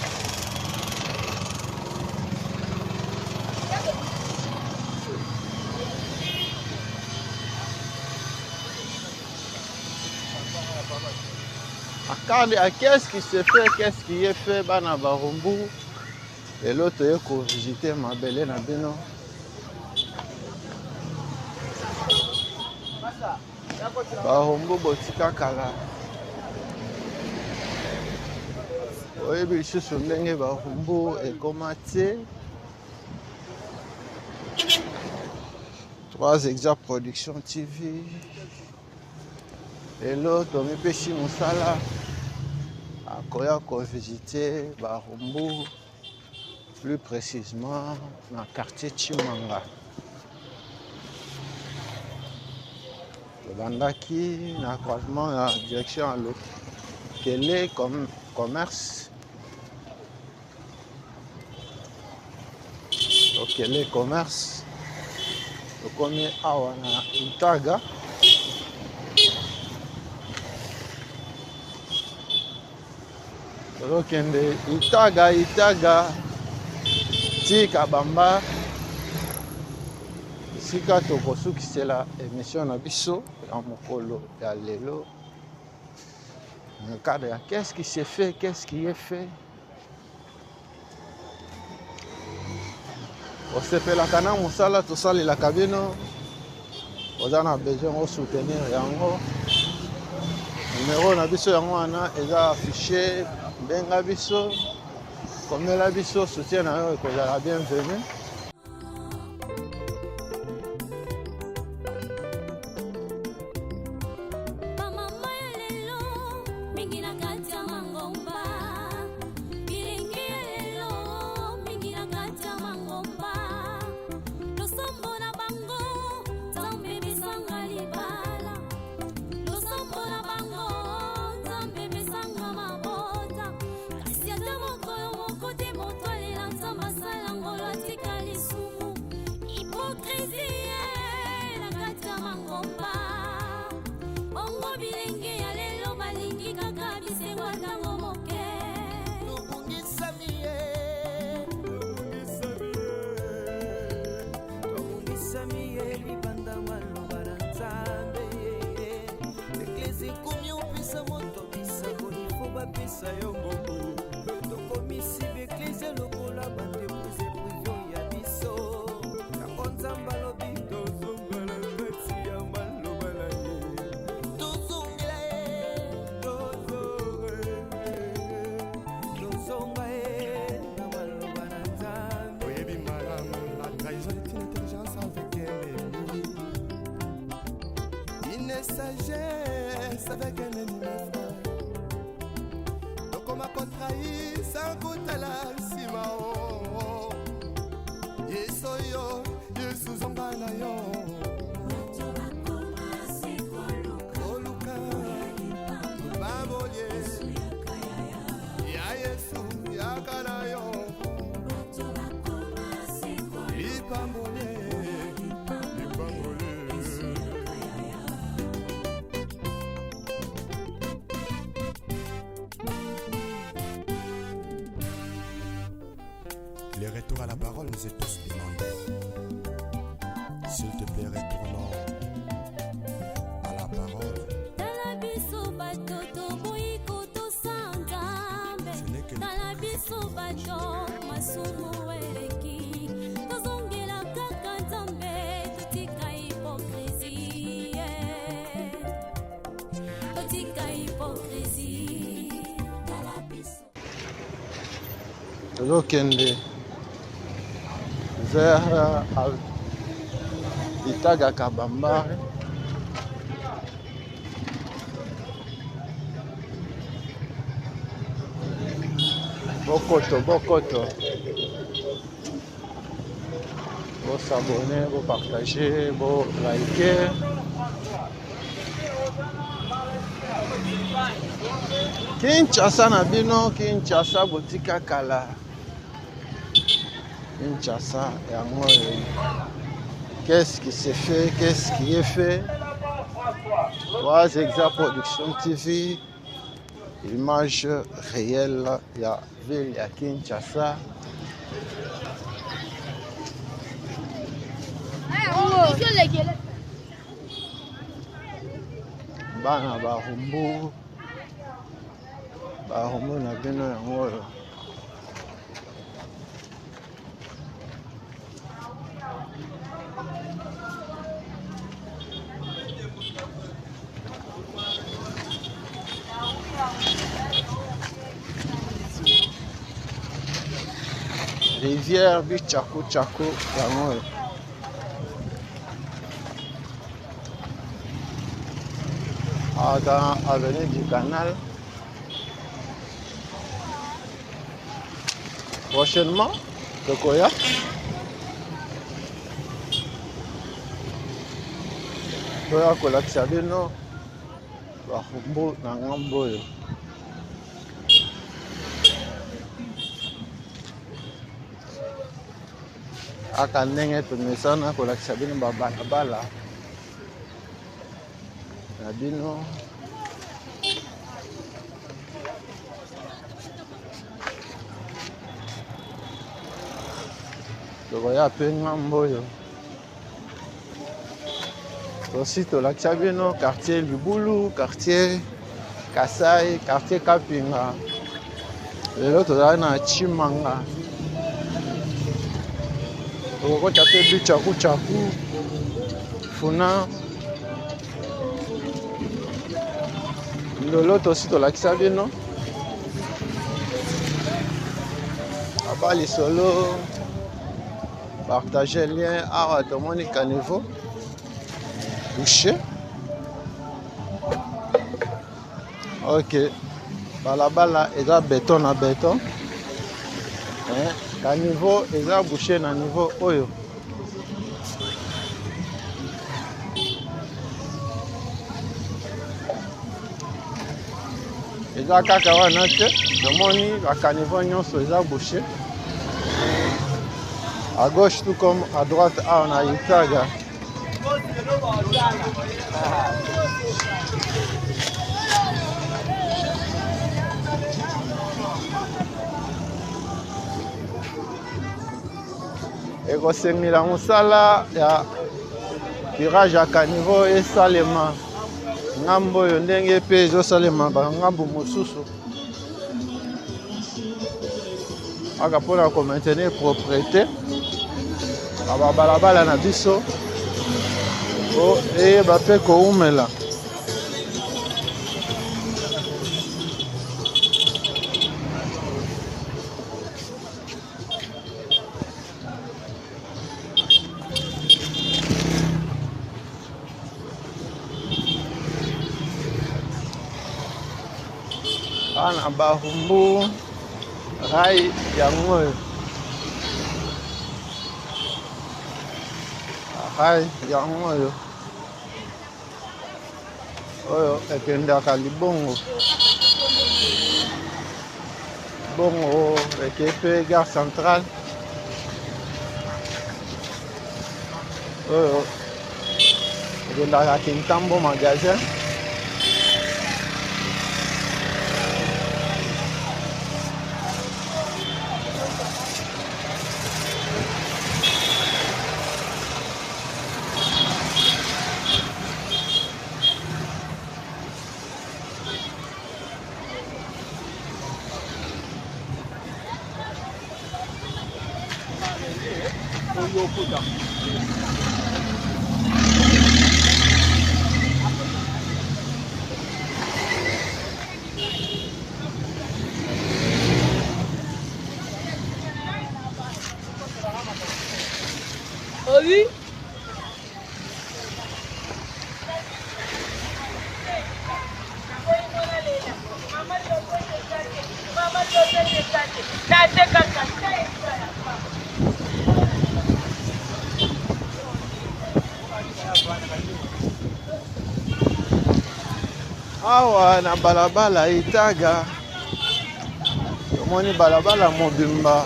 Akali, qu'est-ce qui se fait, qu'est-ce qui est fait, bana Barumbu? Lelo toye kovisite mabele na bino. Barumbu botika kala, oyebi lisusu ndenge Barumbu ekoma te. 3 Exa Production TV. Lelo tomipesi mosala akoya kovisite Barumbu, plus précisément na quartier Tshimanga. Tobandaki na croisement ya direction ya Lokele comme commerce. Lokele commerce. Tokomi awa na Itaga. Tozokende Itaga, Itaga ti Kabamba, esika tokosukisela émission na biso ya mokolo ya lelo. Na cadre ya qu'est-ce qui se fait, qu'est-ce qui est fait. Osepelaka na mosala tosalelaka bino, oza na besoin osoutenir yango. Numero na biso yango wana eza affiché, benga biso. Komela biso soutien na yo ekozala bienvenu. Bamama ya lelo mingi na kati ya mangomba, bilenge ya lelo mingi na kati ya mangomba, losambo na bango Nzambe pesanga libala, losambo na bango Nzambe pesanga mabota, kasi ata mokolo moko te moto alela Nzambe asala ngolo atika lisumu, hypocrisie na kati ya mangomba. Bongo bilenge ya lelo balingi kaka bisengo ya ntango moke. Tobungisami ye, tobungisami ye libanda maloba na Nzambe. Eklese ekomi opesa moto bisango, ifo bapesa yo mbongo. Tokomisi baeklese lokola baentreprise prive ya biso. Yango Nzambe alobi tozonga na kati ya maloba na ye, tozongela ye, tozonga ye na maloba na Nzambe. Oyebi malamu, la trahison est une intelligence avec un ennemi, une sagesse avec un ennemi, mes frères. Tokoma kotrahir sans kotala nsima. O Yesu oyo, Yesu zonga na yo. Bato bakoma se koluka koluka babolie yaka yaya. Ya Yesu yaka na yo. Bato bakoma se koluka lipambolie, lipambolie. Yaka yaya. Le retour à la parole nous est tous demandé. S'il te plaît, retournons à la parole. Tala biso bato toboyi kotosa Nzambe. Ce n'est que Tala biso bato masumu eleki, tozongela kaka Nzambe, totika hypocrisie, totika hypocrisie. Tala biso. Tozokende vers Itaga Kabambare. Bokoto, bokoto, bosabone, bopartage, bolike. Kinshasa na bino, Kinshasa botika kala. Kinshasa yango oyo. Qu'est-ce qui se fait? Qu'est-ce qui est fait? 3 Exa Production TV, image réelle ya ville ya Kinshasa. Bana barumbu, barumbu na bino yango oyo. Rivière Bichaku Chaku yango oyo. Ah, dans avenue du Canal. Prochainement, tokoya. Toya kolakisa bino barumbu na ngambo oyo. Aka ndenge tomesana kolakisa bino babalabala na bino. Tokoya mpe ngambo oyo. Tosi tolakisa bino quartier Libulu, quartier Kasai, quartier Kapinga. Lelo tozali na Tshimanga. Tokokota mpe Bichaku Chaku, Funa. Lelo tosi tolakisa bino. Papa lisolo, partage lien. Awa tomoni caniveau bouché. Ok, balabala eza beton na beton. Eh, caniveau eza bouché na niveau oyo. Eza kaka wana te, tomoni ba caniveau nyonso eza bouché. À gauche tout comme à droite awa na Itaga. Ekosengela mosala ya curage ya caniveau esalema ngambo oyo ndenge mpe ezosalema bangambo mosusu kaka mpona komaintenir propriété na babalabala na biso po eyeba mpe koumela. Bana Barumbu rai yango oyo, rai yango oyo oyo ekendaka libongo bongo ekei mpe gare centrale oyo ekendaka Kintambo magasin. Oui. Awa na balabala Itaga tomoni balabala mobimba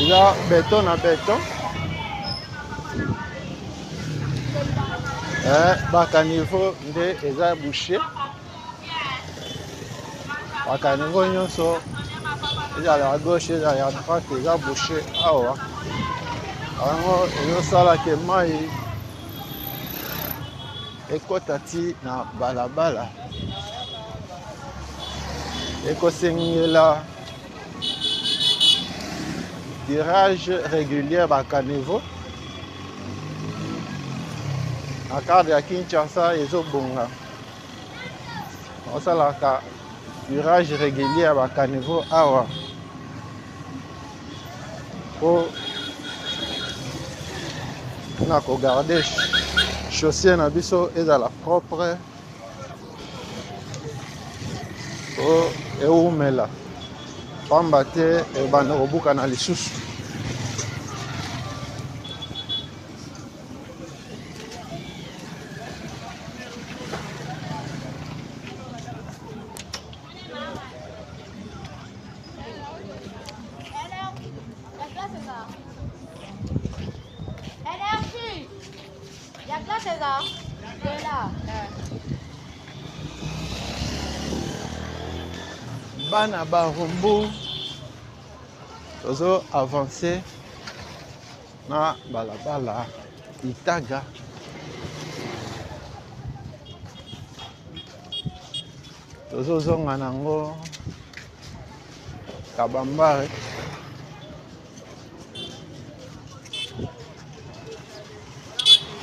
eza beton na beton. Ba caniveau nde eza bouché, ba caniveau nyonso ezala ya gauche ezala ya droite eza bouché awa. Yango ezosalaka mai ekota ti na balabala. Ekosengela tirage régulier ba caniveau na cadre ya Kinshasa ezobonga, osalaka tirage régulier ya ba caniveau awa po na kogarder chaussée na biso ezala propre po eumela, pamba te ebanda kobukana lisusu. Énergie. Il y a glace, César. C'est là. Bana Barumbu, tozo avance na balabala Itaga. Tozozonga nango Kabambare.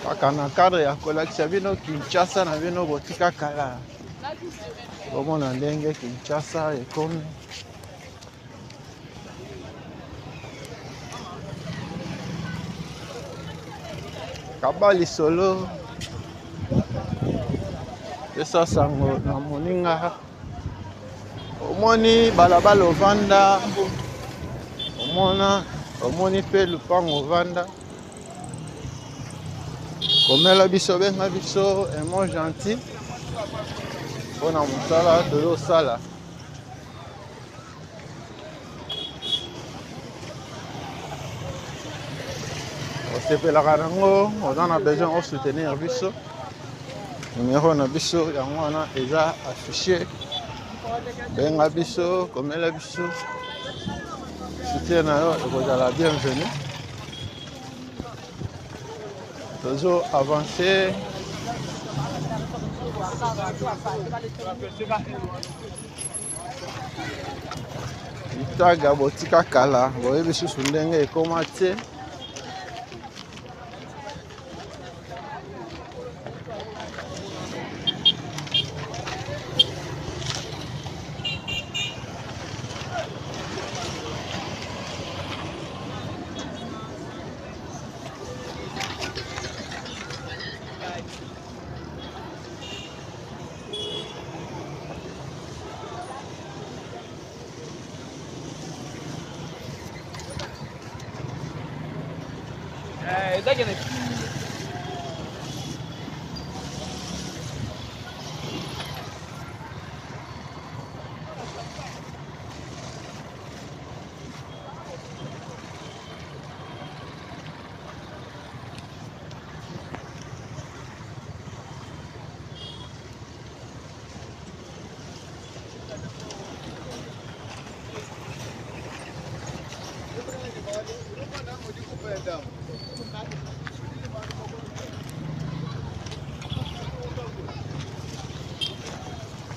Kaka na cadre ya kolakisa bino Kinshasa na bino botika kala, bomona ndenge Kinshasa ekomi. Kaba lisolo, pesa sango na moninga. Omoni balabala ovanda, omona omoni mpe lupango ovanda. Komela biso, benga biso un mot gentil mpo na mosala tozosala. Osepelaka nango, oza na besoin osoutenir biso, numero na biso yango wana eza affiché. Benga biso, komela biso, soutien na yo ekozala bienvenu. Tozo avancer. Itaga botika kala, boyebi susu ndenge ekoma te.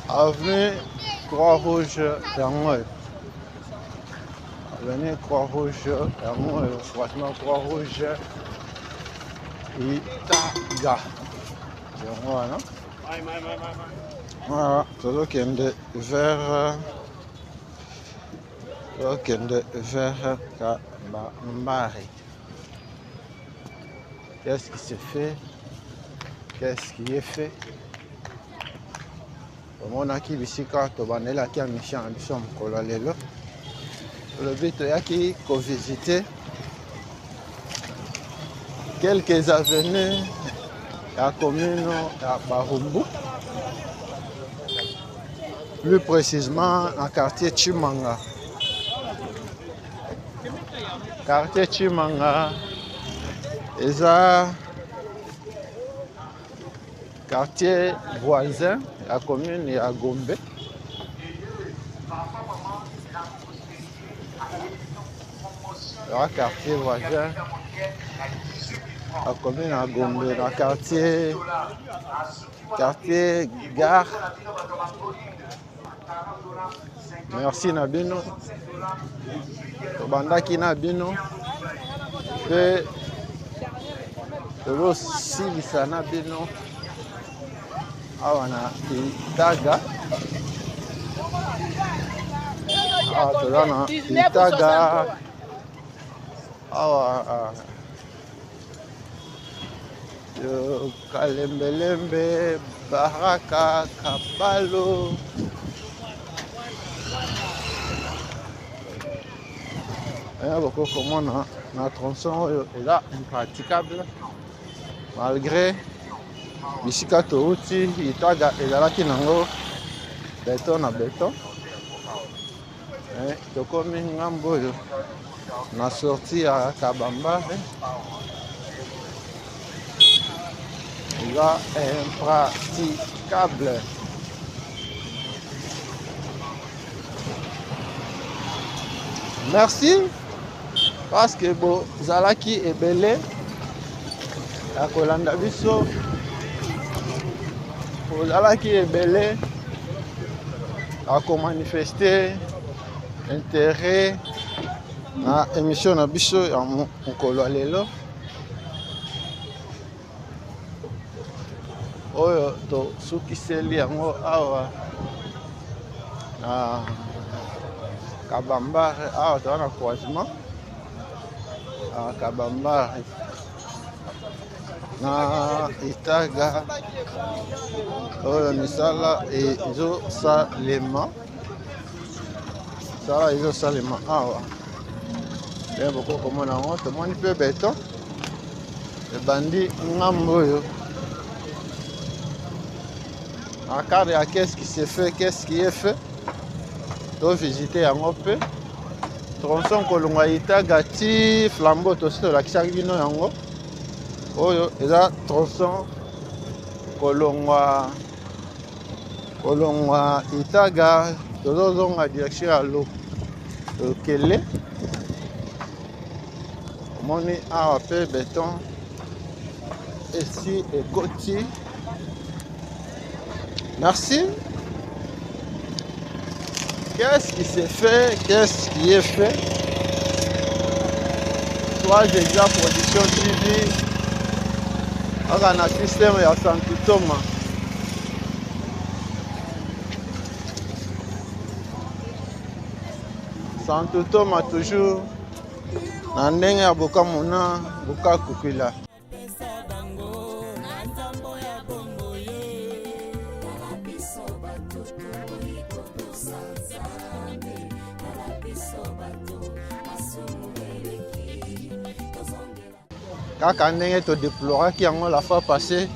Avenue Croix-Rouge yango oyo, avenue Croix-Rouge yango oyo, croisement Croix-Rouge Itaga yango wana. Voilà, tozokende vers, tozokende vers Kabambare. Qu'est-ce qui se fait? Qu'est-ce qui est fait? Tomonaki bisika tobandelaki ya mission na biso ya mokolo ya lelo. Tolobi toyaki kovisite quelques avenues ya commune ya Barumbu, plus précisément na quartier Tshimanga. Quartier Tshimanga eza quartier voisin ya commune ya Gombe. Ya quartier voisin ya commune ya Gombe, na quartier, quartier gare. Merci na bino, tobandaki na bino pe tozosilisa na bino awa na Itaga. Awa toza na Itaga awa, Kalembelembe, Baraka, Kabalo. Aya bokoki komona na tronçon oyo eza impraticable malgré bisika touti. Itaga ezalaki nango beton na beton. Tokomi ngambo oyo na sortie ya Kabambare, eza impraticable. Merci parce que bozalaki ebele ya kolanda biso, bozalaki ebele ya komanifeste intérêt na émission na biso ya mokolo ya lelo oyo tosukiseli yango awa na Kabambare. Awa toza na croisement ya Kabambare. Na Itaga oyo misala ezosalema, misala ezosalema awa nde bokoki komona yango. Tomoni mpe beton ebandi ngambo oyo na cadre ya qu'est-ce qui se fait, qu'est-ce qui est fait, tovisite yango mpe tronçon kolongwa Itaga ti Flambeau, tosi tolakisaki bino yango. Oyo eza tronçon kolongwa Itaga, tozozonga direction ya Lokele. Omoni awa mpe beton esi ekoti. Merci. Qu'est-ce qui s'est fait? Qu'est-ce qui est fait? Toi, déjà Production TV, kaka na système ya Santu Toma. Santu Toma toujours na ndenge ya bokamona bokakukila. Kaka ndenge todeploraki yango la fois passée,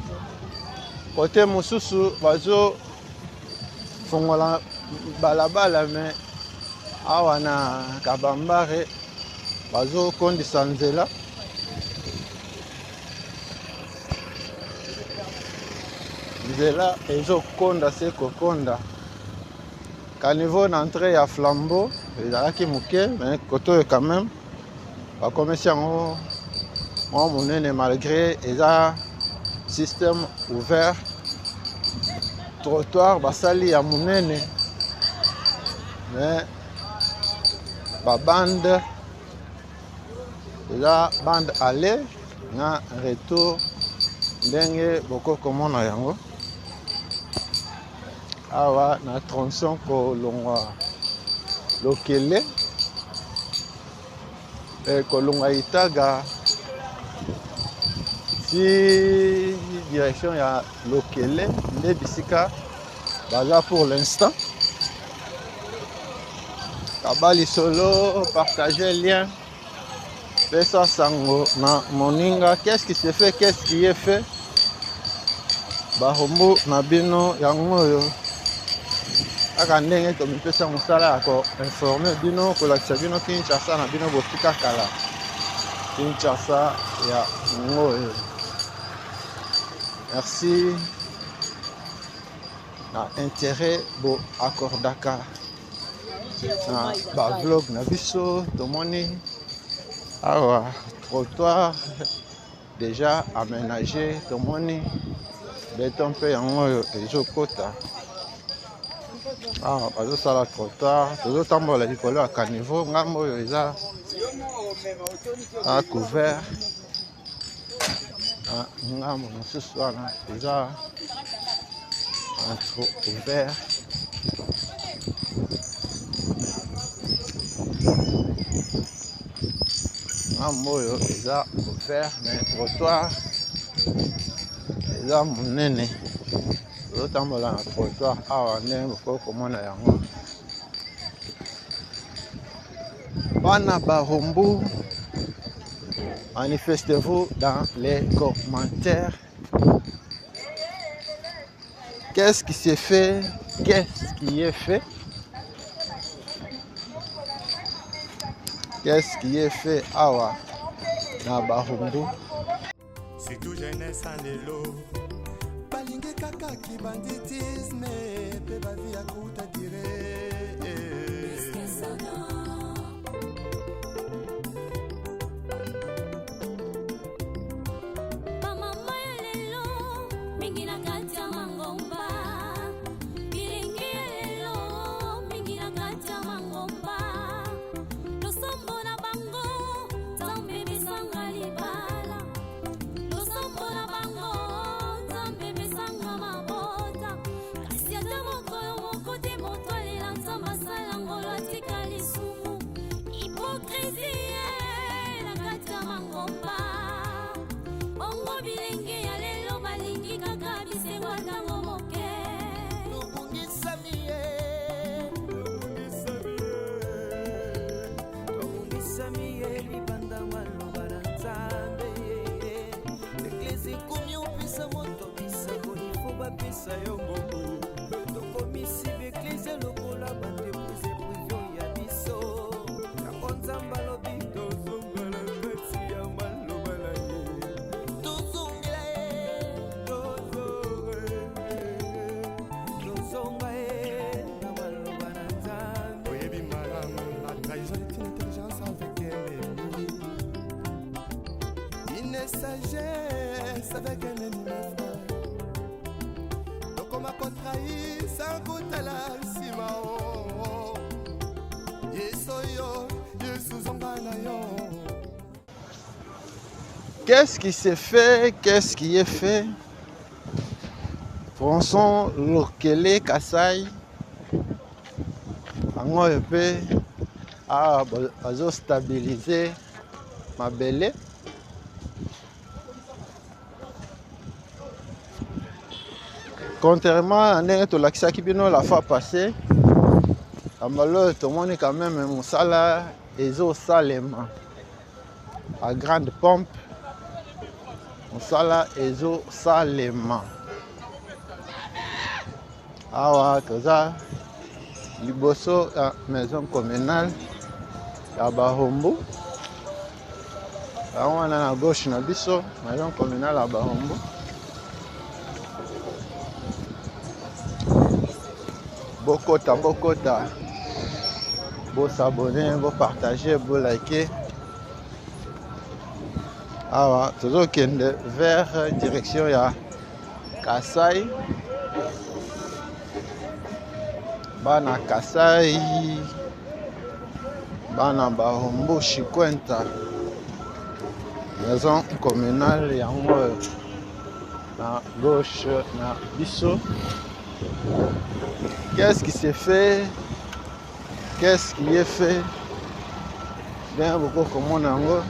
kote mosusu bazo fongola balabala, me awa na Kabambare bazokondisa nzela. Nzela ezokonda se kokonda. Caniveau na entrée ya Flambeau ezalaki moke, mais kote oyo quand même bakomisi yango mwa monene, malgré eza système ouvert. Trottoir basali ya monene, mais babande eza bande aller na retour, ndenge bokoki komona yango awa na tronçon kolongwa Lokele, kolongwa Itaga ti direction ya Lokele, nde bisika baza pour l'instant. Kaba lisolo, partager lien, pesa sango na moninga. Qu'est-ce qui se fait? Qu'est-ce qui est fait? Barumbu na bino yango oyo, kaka ndenge tomipesa mosala ya koinforme bino, kolakisa bino Kinshasa na bino botika kala. Kinshasa ya ngo oyo. Merci na intérêt bo accordaka na bavlog na biso. Tomoni awa trottoir déjà aménagé, tomoni beton mpe yango oyo ezokota awa, bazosala trottoir. Tozotambola likolo ya caniveau, ngambo oyo eza a couvert, na ngambo mosusu wana eza entre ouvert. Ngambo oyo eza ouvert, mais trottoir eza monene. Tozotambola na trottoir awa, ndenge bokoki komona yango. Bana Barumbu, manifestez-vous dans les commentaires. Qu'est-ce qui s'est fait? Qu'est-ce qui est fait? Qu'est-ce qui est fait awa na Barumbu? Surtout jeunesse ya lelo balingi kaka kibanditisme mpe bavi ya kuta dire. Bamama ya lelo mingi na kati ya mangomba, bilenge ya lelo mingi na kati ya mangomba, losambo na bango Nzambe besanga libala, losambo na bango Nzambe besanga mabota, kasi ata mokolo moko te moto alela Nzambe asala ngolo atika lisumu. Bilenge ya lelo balingi kaka bisengo ya ntango moke. Tobungisami ye, tobungisami ye libanda maloba na Nzambe. Eglise ekomi opesa moto bisakoli fo bapesa yo mbongo. Tokomisi baeglise lokola baentreprise prive ya biso. Yango Nzambe alobi tozonga na kati ya maloba na ye. Tozongela ye, tozonga ye, tozonga ye na maloba na Nzambe. Oyebi malamu, la trahison est une intelligence avec un ennemi. Une sagesse avec un ennemi, mes frères. Tokoma kotrahir sans kotala nsima o. Yesu yo, Yesu zonga na yo. Qu'est-ce qui s'est fait? Qu'est-ce qui est fait? Tronçon Lokele Kasai. Yango oyo mpe awa bazo stabiliser mabele. Contrairement na ndenge tolakisaki bino la fois passée, mbala oyo tomoni quand même mosala ezosalema à grande pompe, mosala ezosalema awa. Toza liboso ya maison communale ya Barumbu. Yango wana na gauche na biso, maison communale ya Barumbu. Bokota, bokota, bosabone, bopartage, bolike. Awa tozokende vers direction ya Kasai. Bana Kasai, bana Barumbu, Shikwenta, maison communale yango oyo na gauche na biso. Qu'est-ce qui s'est fait? Qu'est-ce qui est fait? Bien, boko komona yango,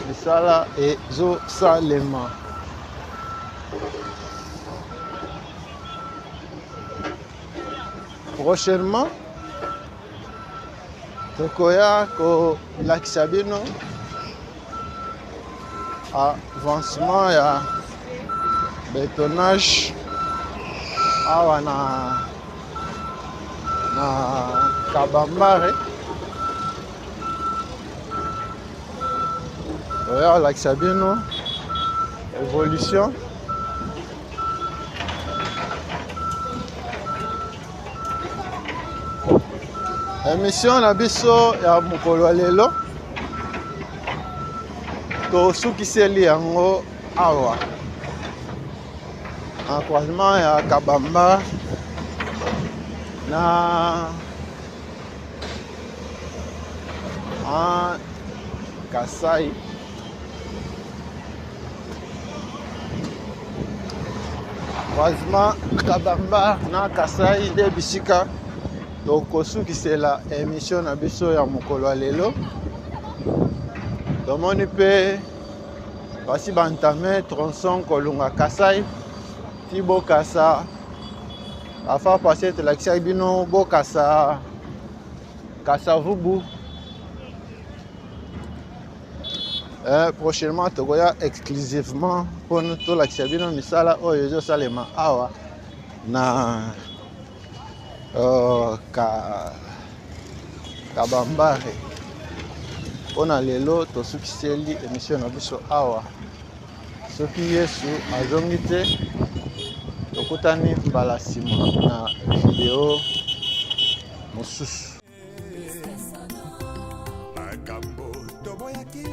misala ezosalema. Prochainement tokoya kolakisa bino avancement ya bétonnage awa na Kabambare. Toya kolakisa bino évolution. Émission na biso ya mokolo ya lelo tosukiseli yango awa na croisement ya Kabamba na en Kasai. Croisement Kabamba na Kasai nde bisika tokosukisela émission na biso ya mokolo ya lelo. Tomoni mpe basi bantame tronçon kolunga Kasai ti Bokasa. Afa passé tolakisaki bino Bokasa, Kasavubu. Prochainement tokoya exclusivement mpona tolakisa bino misala oyo ezosalema awa na Kabambare. Mpona lelo tosukiseli émission na biso awa. Soki Yesu azongi te, tokutani mbala nsima na video mosusu. Makambo toboyaki.